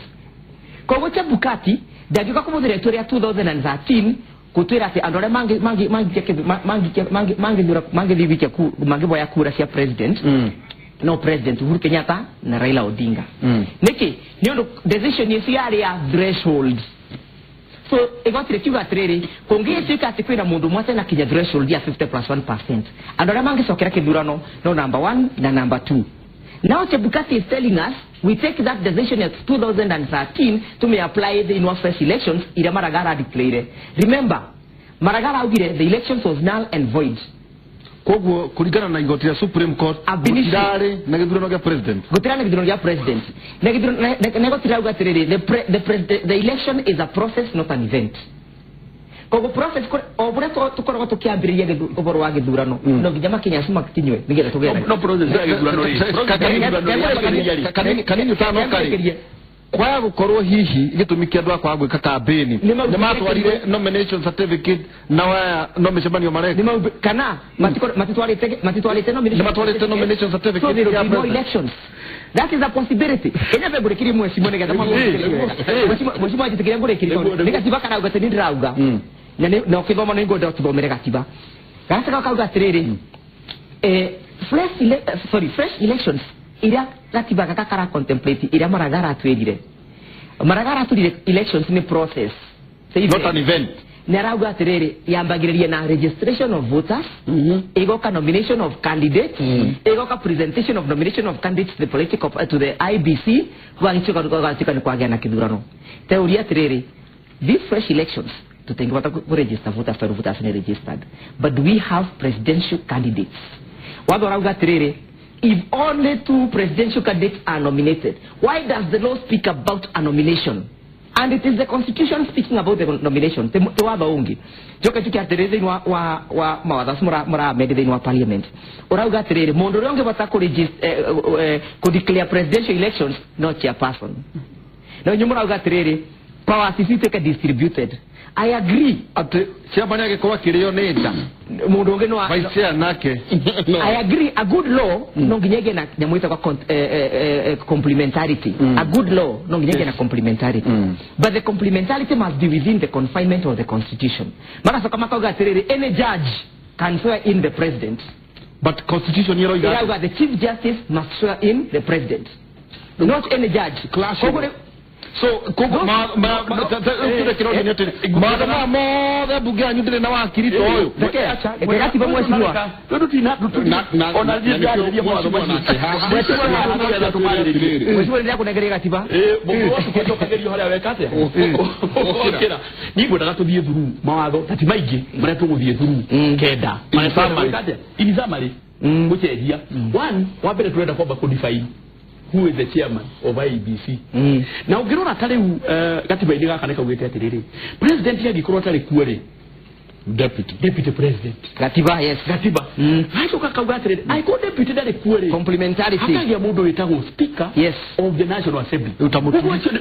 [SPEAKER 3] Koguo Chebukati ndangĩũka kũbũthĩra itua rĩa 2013 gũtwĩra atĩ andũ arĩa mangĩthiĩ gũikia mangĩboya kura cia president no President Uhuru Kenyatta na Raila Odinga. Nĩkĩ? Nĩ ũndũ decision icio yarĩ ya threshold. So igoti rĩkiuga atĩrĩrĩ, kũngĩgĩtuĩka atĩ kwĩna mũndũ ũmwe atena kinya threshold ya 50+1%, andũ arĩa mangĩcokera kĩthurano no number 1 na number 2. Now Chebukati is telling us we take that decision at 2013 to may apply the in fresh elections iria Maragara declared. Remember, Maragara augire the elections was null and void.
[SPEAKER 2] Koguo kuringana na igoti ya Supreme Court gũtirarĩ na gĩthurano gĩa president.
[SPEAKER 3] Gũtirarĩ na gĩthurano gĩa president. Na gĩthurano na igoti rĩrauga atĩrĩrĩ, the election is a process, not an event. Koguo process o bũrĩa tũkoragwo tũkĩambĩrĩria ũhoro wa gĩthurano no nginya makinya acio makinywe nĩgetha tũgĩe
[SPEAKER 5] no process ya gĩthurano rĩ.
[SPEAKER 2] Kanini ũtanoka rĩ, kwaya gũkorwo hihi gĩtũmi kĩa andũ a kwaga gwĩka kambĩni nĩ matwarire nomination certificate na waya no mĩcemanio mareka
[SPEAKER 3] kana matitwarĩte
[SPEAKER 2] nomination certificate
[SPEAKER 3] so there will be no elections. That is a possibility. Kenya be ngũrĩkĩrie mwecimo nĩgetha mwecimo anjĩtĩkĩre ngũrĩkĩrie tondũ nĩ gatiba karauga atĩ nĩ ndĩrauga na na ũkĩthoma nĩ ngwenda ũtũthomere gatiba gagacoka kauga atĩrĩrĩ, fresh elections iria gatiba gaka kara contemplate iria Maragara atwĩrire. Maragara atwĩrire elections nĩ process,
[SPEAKER 2] not an event.
[SPEAKER 3] Nĩ arauga atĩrĩrĩ, yambagĩrĩria na registration of voters, ĩgoka nomination of candidates, ĩgoka presentation of nomination of candidates to the political to the IBC, gwagĩtuĩka gwagĩtuĩka nĩ kwagĩa na kĩthurano. Teũria atĩrĩrĩ, these fresh elections tũtingĩhota kũregister voters tondũ voters nĩ registered, but we have presidential candidates. Watho ũrauga atĩrĩrĩ, if only 2 presidential candidates are nominated, why does the law speak about a nomination? And it is the constitution speaking about the nomination. Te watho ũngĩ njoke njuke atĩrĩrĩ, thĩinĩ wa mawatho acio mũramende thĩinĩ wa parliament ũrauga atĩrĩrĩ, mũndũ ũrĩa ũngĩhota kũ declare presidential elections no chairperson. Na inyuĩ mũrauga atĩrĩrĩ, powers ituĩke distributed. I agree.
[SPEAKER 2] Atĩ chairman agĩkorwo akĩrĩo nĩ nda
[SPEAKER 3] mũndũ ũngĩ no
[SPEAKER 2] vice chair nake.
[SPEAKER 3] I agree. A good law no nginya ĩgĩe na nyamũ ĩtagwo complementarity. A good law no nginya ĩgĩe na complementarity. But the complementarity must be within the confinement of the constitution. Magacoka makauga atĩrĩrĩ, any judge can swear in the president.
[SPEAKER 2] But constitution ĩroiga
[SPEAKER 3] the chief justice must swear in the president, not any judge.
[SPEAKER 2] So koguo mawatho maya mothe mbunge yanyu ndĩrĩ na wakiri ta ũyũ.
[SPEAKER 3] Gatiba mwecimwa mwecimwa nĩndĩrakũnengeria gatiba.
[SPEAKER 5] Mũndũ harĩa weka atĩa ũkĩra. Niĩ ngwendaga tũthiĩ through mawatho ta ti maingĩ marĩa tũgũthiĩ through kenda in summary gũcenjia. One, wa mbere tũrenda kwamba kũ-define who is the chairman of IEBC. Na ũngĩrora ta rĩu gatiba-inĩ gaka nĩ kaugĩte atĩrĩrĩ, president angĩkorwo atarĩ kuo rĩ, deputy president.
[SPEAKER 3] Gatiba, yes.
[SPEAKER 5] Gatiba. Gacoka kauga atĩrĩrĩ, angĩkorwo deputy ndarĩ kuo rĩ,
[SPEAKER 3] complementarity,
[SPEAKER 5] hakagĩa mũndũ wĩtagwo speaker of the National Assembly. Ũguo ũcio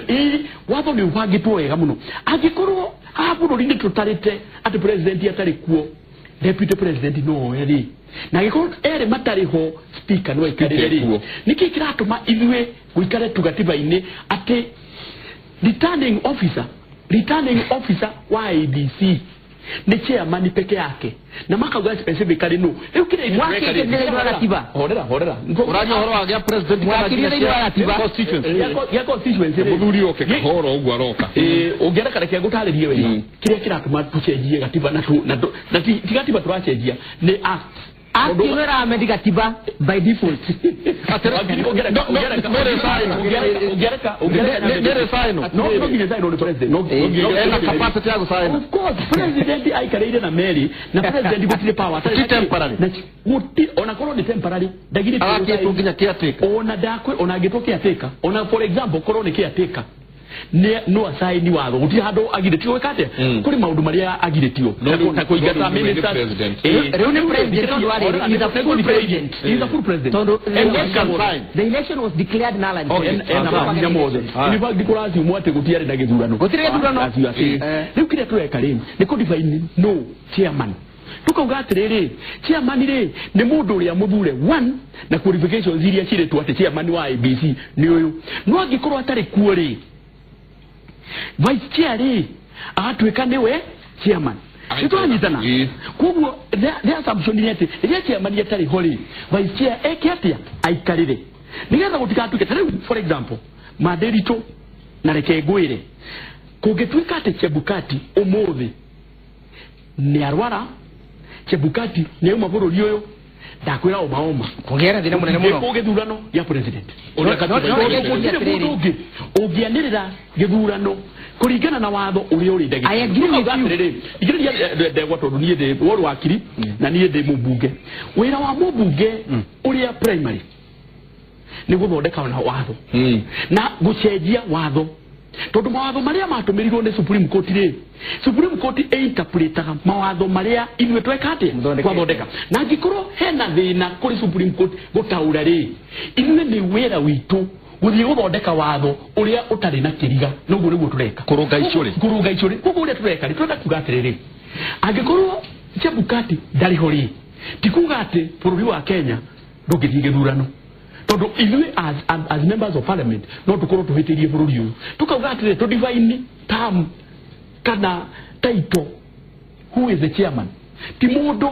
[SPEAKER 5] watho nĩ ũbangĩtwo wega mũno. Angĩkorwo haha bũrũri-inĩ tũtarĩte atĩ president atarĩ kuo, deputy president no oe rĩ, na angĩkorwo erĩ matarĩ ho, speaker no aikarĩre rĩ. Nĩkĩ kĩratũma ithuĩ gũikare tu gatiba-inĩ atĩ returning officer wa IEBC nĩ chairman peke yake, na makauga specifically no rĩu kĩrĩa
[SPEAKER 3] Mwakĩrie thĩinĩ wa gatiba.
[SPEAKER 5] Horera
[SPEAKER 2] Ũraria ũhoro wa gĩa president kana
[SPEAKER 3] Mwakĩrie thĩinĩ wa gatiba.
[SPEAKER 5] ya constituency rĩ.
[SPEAKER 1] Mũthuri oke kahora ũguo aroka.
[SPEAKER 5] Ũngĩenda reke ngũtarĩrie wega kĩrĩa kĩratũma tũcenjie gatiba na ti gatiba tũracenjia nĩ act.
[SPEAKER 3] Act ĩno ĩramedi gatiba by default.
[SPEAKER 5] Of course, president aikarĩire na meri na president gũtirĩ power.
[SPEAKER 2] Ti temporary.
[SPEAKER 5] Ona korwo nĩ temporary ndagirĩtio
[SPEAKER 2] Agakĩtwo nginya caretaker.
[SPEAKER 5] Ona ndakwe ona angĩtwo caretaker. Ona for example korwo nĩ caretaker. no asaini watho gutiri handu agirĩtio gwĩka atĩa kũrĩ maũndũ marĩa agirĩtio ta kũingata ministers.
[SPEAKER 3] Rĩu nĩ president tondu arĩ is a full president.
[SPEAKER 5] Is a full president
[SPEAKER 3] tondu the election was declared null and void.
[SPEAKER 5] Ena mothe in fact kũraciumwo atĩ gũtiarĩ na gĩthurano,
[SPEAKER 3] gũtirĩ gĩthurano.
[SPEAKER 5] Rĩu kĩrĩa tũreka rĩ nĩ kũ define no chairman. Tukauga atĩrĩrĩ, chairman rĩ nĩ mũndũ ũrĩa mũthure one na qualifications iria cirĩtwo atĩ chairman wa IEBC nĩ ũyũ, no angĩkorwo atarĩ kuo rĩ vice chair rĩ agatuĩka nĩwe chairman. Nĩtwanyitana? Koguo the assumption nĩ atĩ rĩrĩa chairman atarĩ ho rĩ vice chair eke atĩa aikarĩre nĩgetha gũtigatuĩke ta rĩu for example Mandĩritũ na reke ngwĩre kũngĩtuĩka atĩ Chebukati ũmũthĩ nĩ arwara, Chebukati nĩ auma bũrũri ũyũ, ndakwĩra oma
[SPEAKER 3] kũgĩra thĩna mũnene mũno
[SPEAKER 5] nĩ gĩthurano gĩa president. Gũtirĩ mũndũ ũngĩ ũngĩanĩrĩra gĩthurano kũringana na watho ũrĩa ũrĩ ndagĩka. Thikĩrĩria ndegwa tondũ niĩ ndĩ woru wakiri na niĩ ndĩ mũmbunge. Wĩra wa mũmbunge ũrĩa primary nĩ gũthondeka na watho na gũcenjia watho, tondũ mawatho marĩa matũmĩrirwo nĩ Supreme Court rĩ, Supreme Court ĩinterpretaga mawatho marĩa ithuĩ tweka atĩa twathondeka, na angĩkorwo hena thĩna kũrĩ Supreme Court gũtaũra rĩ, ithuĩ nĩ wĩra witũ gũthiĩ gũthondeka watho ũrĩa ũtarĩ na kĩriga. Noguo nĩguo tũreka,
[SPEAKER 2] kũrũnga icũrĩ,
[SPEAKER 5] kũrũnga icũrĩ. Koguo ũrĩa tũreka rĩ, tũrenda kuga atĩrĩrĩ, angĩkorwo Chebukati ndarĩ ho rĩ, ti kuga atĩ bũrũri wa Kenya ndũngĩthiĩ gĩthurano, tondũ ithuĩ as members of parliament no tũkorwo tũhĩtĩirie bũrũri ũyũ. Tukauga atĩrĩ, tũ define term kana title, who is the chairman, ti mũndũ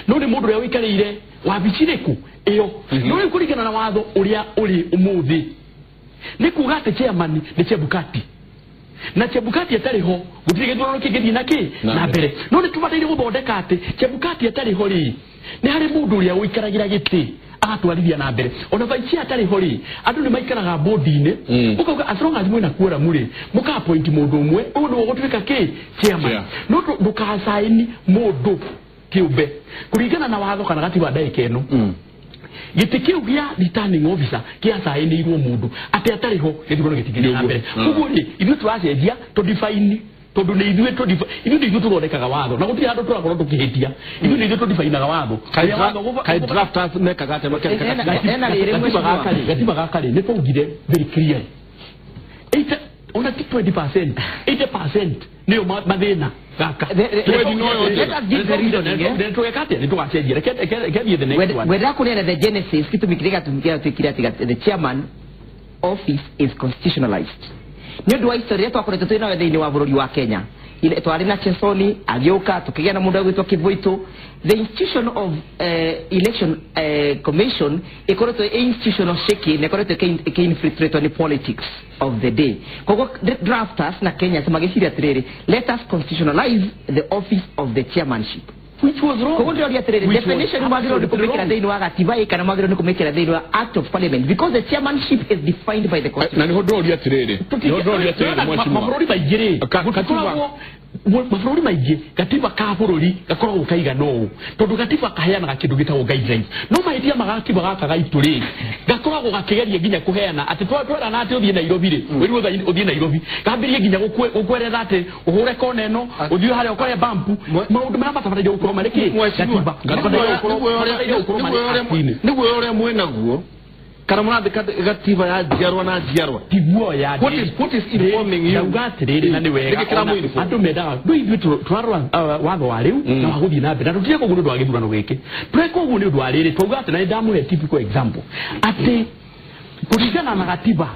[SPEAKER 5] no nĩ mũndũ ũrĩa ũikarĩire wabici rĩkũ ĩyo. No rĩu kũringana na watho ũrĩa ũrĩ ũmũthĩ nĩ kuga atĩ chairman nĩ Chebukati, na Chebukati atarĩ ho gũtirĩ gĩthurano kĩngĩthiĩ na kĩ na mbere. No nĩ tũbataire gũthondeka atĩ Chebukati atarĩ ho rĩ, nĩ harĩ mũndũ ũrĩa ũikaragĩra gĩtĩ agatwarithia na mbere. Ona vice chair atarĩ ho rĩ, andũ nĩ maikaraga board-inĩ, ũkauga as long as mwĩna quorum rĩ, mũka appoint mũndũ ũmwe, ũyũ nĩwe ũgũtuĩka kĩ chairman, no ndũkasaini mũndũ kĩũmbe kũringana na watho kana gatiba ndagĩka ĩno. Gĩtĩ kĩu gĩa returning officer kĩacainĩirwo mũndũ atĩ atarĩ ho gĩthurano gĩtingĩthiĩ na mbere. Koguo rĩ, ithuĩ tũracenjia tũ define, tondũ nĩ ithuĩ ithuĩ nĩ ithuĩ tũthondekaga watho na gũtirĩ handũ tũrakorwo tũkĩhĩtia. Ithuĩ nĩ ithuĩ tũdifainaga watho.
[SPEAKER 2] Kaĩ drafters mekaga atĩa makĩandĩka
[SPEAKER 5] gatiba gaka rĩ, nĩ twaugire very clear ona ti 20%, 80% nĩyo mathĩna gaka. Tũgeka atĩa? Nĩ tũgacenjia. Reke thiĩ the next one.
[SPEAKER 3] Wenda kũneana the genesis gĩtũmi kĩrĩa gĩatũmĩkire atĩ the chairman office is constitutionalized nĩ ũndũ wa history twakoretwo twĩ nayo thĩinĩ wa bũrũri wa Kenya. Ile twarĩ na Chesoni agĩũka tũkĩgĩa na mũndũ agwĩtwo Kĩbũitũ. The institution of election commission ĩkoretwo ĩ institutional shaky na ĩkoretwo ĩkĩ-infiltratwo nĩ politics of the day. Koguo drafters na Kenyans magĩciria atĩrĩrĩ, let us constitutionalize the office of the chairmanship,
[SPEAKER 5] which was wrong.
[SPEAKER 3] Koguo ndĩroria atĩrĩrĩ, definition mwagĩrĩirwo nĩ kũmĩkĩra thĩinĩ wa gatiba ĩ kana mwagĩrĩirwo nĩ kũmĩkĩra thĩinĩ wa act of parliament, because the chairmanship is defined by the constitution.
[SPEAKER 1] Na nĩho ndĩroria atĩrĩrĩ, nĩho ndĩroria atĩrĩrĩ mheshimiwa,
[SPEAKER 5] mabũrũri maingĩ rĩ, gũtikoragwo mabũrũri maingĩ gatiba ka bũrũri gakoragwo kaigana ũũ, tondũ gatiba kaheanaga kĩndũ gĩtagwo guidelines. No mahĩtia ma gatiba gaka gaitũ rĩ, gakoragwo gakĩgeria nginya kũheana atĩ twerana atĩ ũthiĩ Nairobi rĩ, wĩrwo ũthiĩ Nairobi, kambĩrĩrie nginya gũkwerera atĩ ũhũre kona ĩno, ũthiĩ harĩa ũkore bampu, maũndũ marĩa matabataire gũkorwo marĩ kĩ gatiba
[SPEAKER 2] nĩguo ũrĩa mwĩnaguo kana mũrandĩka gatiba ya njiarwa na njiarwa
[SPEAKER 5] tiguo ya
[SPEAKER 2] what is informing you.
[SPEAKER 5] Ndauga atĩrĩrĩ, na nĩ wega andũ mendaga ndũ ithuĩ tũrarora watho wa rĩu na wa gũthiĩ na mbere, na tũtireka ũguo nĩ ũndũ wa gĩthurano gĩkĩ, tũreka ũguo nĩ ũndũ wa rĩrĩ. Twauga atĩ, na nĩ ndamũhe typical example atĩ kũringana na gatiba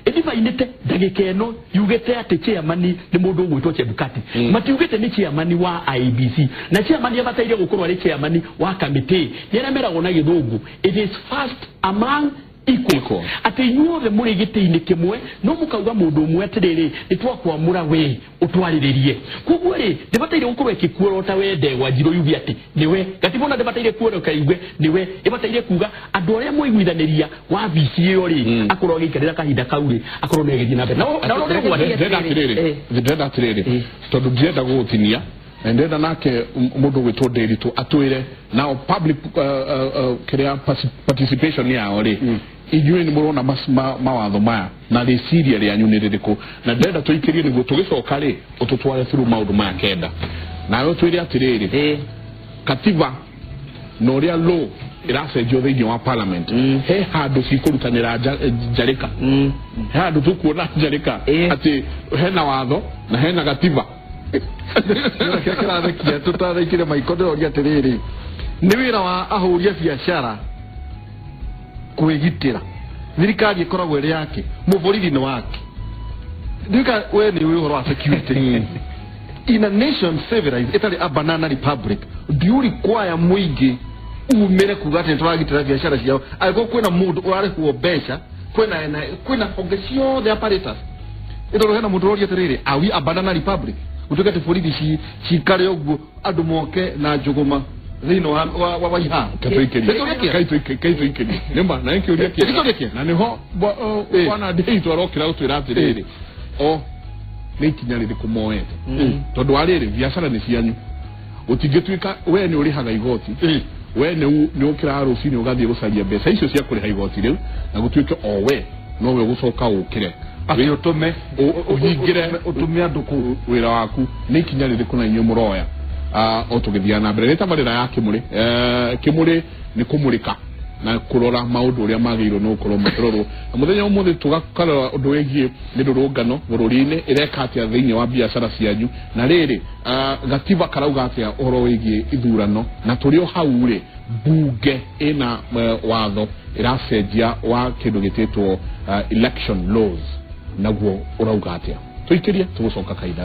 [SPEAKER 5] ĩdifainĩte ndagĩka ĩno yugĩte atĩ chairman nĩ mũndũ ũgwĩtwo Chebukati, matiugĩte nĩ chairman wa IEBC, na chairman abataire gũkorwo arĩ chairman wa kamĩtĩ nĩ arĩa meragwo na gĩthũngũ it is first among equals, atĩ inyuothe mũrĩ gĩtĩ-inĩ kĩmwe no mũkauga mũndũ ũmwe atĩrĩrĩ, nĩ twakwamũra we ũtwarĩrĩrie. Koguo rĩ, ndĩbataire gũkorwo ĩkĩkuorota we ndegwa njirũ yuge atĩ nĩwe gatiba, ona ndĩbataire kuoroka yuge nĩwe, ĩbataire kuga andũ arĩa mwaiguithanĩria wabici ĩyo rĩ, akorwo agĩikarĩra kahinda kau rĩ, akorwo nĩ agĩthiĩ na mbere. Na
[SPEAKER 1] ndĩrenda atĩrĩrĩ, tondũ ndirenda gũgũtinia, na ndĩrenda nake mũndũ ũgwĩtwo Ndĩritũ atwĩre nao public kĩrĩa participation yao rĩ Inyuĩ nĩ mũrona mawatho maya na rĩciria rĩanyu nĩ rĩrĩkũ, na ndĩrenda tũikĩrie nĩguo tũgĩcoka rĩ ũtũtware through maũndũ maya kenda. Nawe ũtwĩre atĩrĩrĩ, katiba na ũrĩa law ĩracenjio thĩinĩ wa parliament, he handũ cikũrutanĩra njarĩka, he handũ tũkuona njarĩka atĩ hena watho na hena gatiba.
[SPEAKER 2] Kĩrĩa kĩrathekia tũtathekire maiko, ndĩroria atĩrĩrĩ, nĩ wĩra wa ahũri a biacara kwĩgitĩra? Thirikari ĩkoragwo ĩrĩ yake, mũborithi nĩ wake. Ndika we nĩ ũĩ ũhoro wa security in a nation civilized ĩtarĩ a banana republic, do you require mũingĩ umĩre kuga atĩ nĩtũragitĩra biacara ciao? Angĩkorwo kwĩna mũndũ ũrarĩhwo mbeca, kwĩna honge ciothe apparatus ĩtondũ hena mũndũ ũroria atĩrĩrĩ, are we a banana republic? Gũtuĩke atĩ borithi cikare ũguo andũ moke na njũgũma thĩinĩ wa iharo.
[SPEAKER 1] Kaitũikĩrie nĩma na nĩkĩũria kĩega, na nĩho bwana Ndĩitũ arokĩra gũtwĩra atĩrĩrĩ, o nĩ ikinya rĩrĩkũ moete, tondũ wa rĩrĩ biacara nĩ cianyu, gũtingĩtuĩka we nĩ ũrĩhaga igoti, we nĩ ũkĩraga rũcinĩ ũgathiĩ gũcaria mbeca icio cia kũrĩha igoti rĩu, na gũtuĩke o we nowe ũgũcoka ũkĩre
[SPEAKER 2] atĩ ũtũme
[SPEAKER 1] ũhingĩre
[SPEAKER 2] ũtũme andũ kũu
[SPEAKER 1] wĩra waku. Nĩ ikinya rĩrĩkũ na inyuĩ mũroya o tũgĩthiaga na mbere? Nĩ tabarĩra ya Kĩmũrĩ. Kĩmũrĩ nĩ kũmũrĩka na kũrora maũndũ ũrĩa magĩrĩirwo nĩ gũkorwo makĩrorwo, na mũthenya ũmũthĩ tũgakarora ũndũ wĩgiĩ mĩrũrũngano bũrũri-inĩ ĩreka atĩa thĩinĩ wa biacara cianyu, na rĩrĩ gatiba karauga atĩa ũhoro wĩgiĩ ithurano, na tũrĩ o hau rĩ bunge ĩna watho ĩracenjia wa kĩndũ gĩtĩtwo election laws, naguo ũrauga atĩa? Tũikĩrie tũgũcoka kahinda.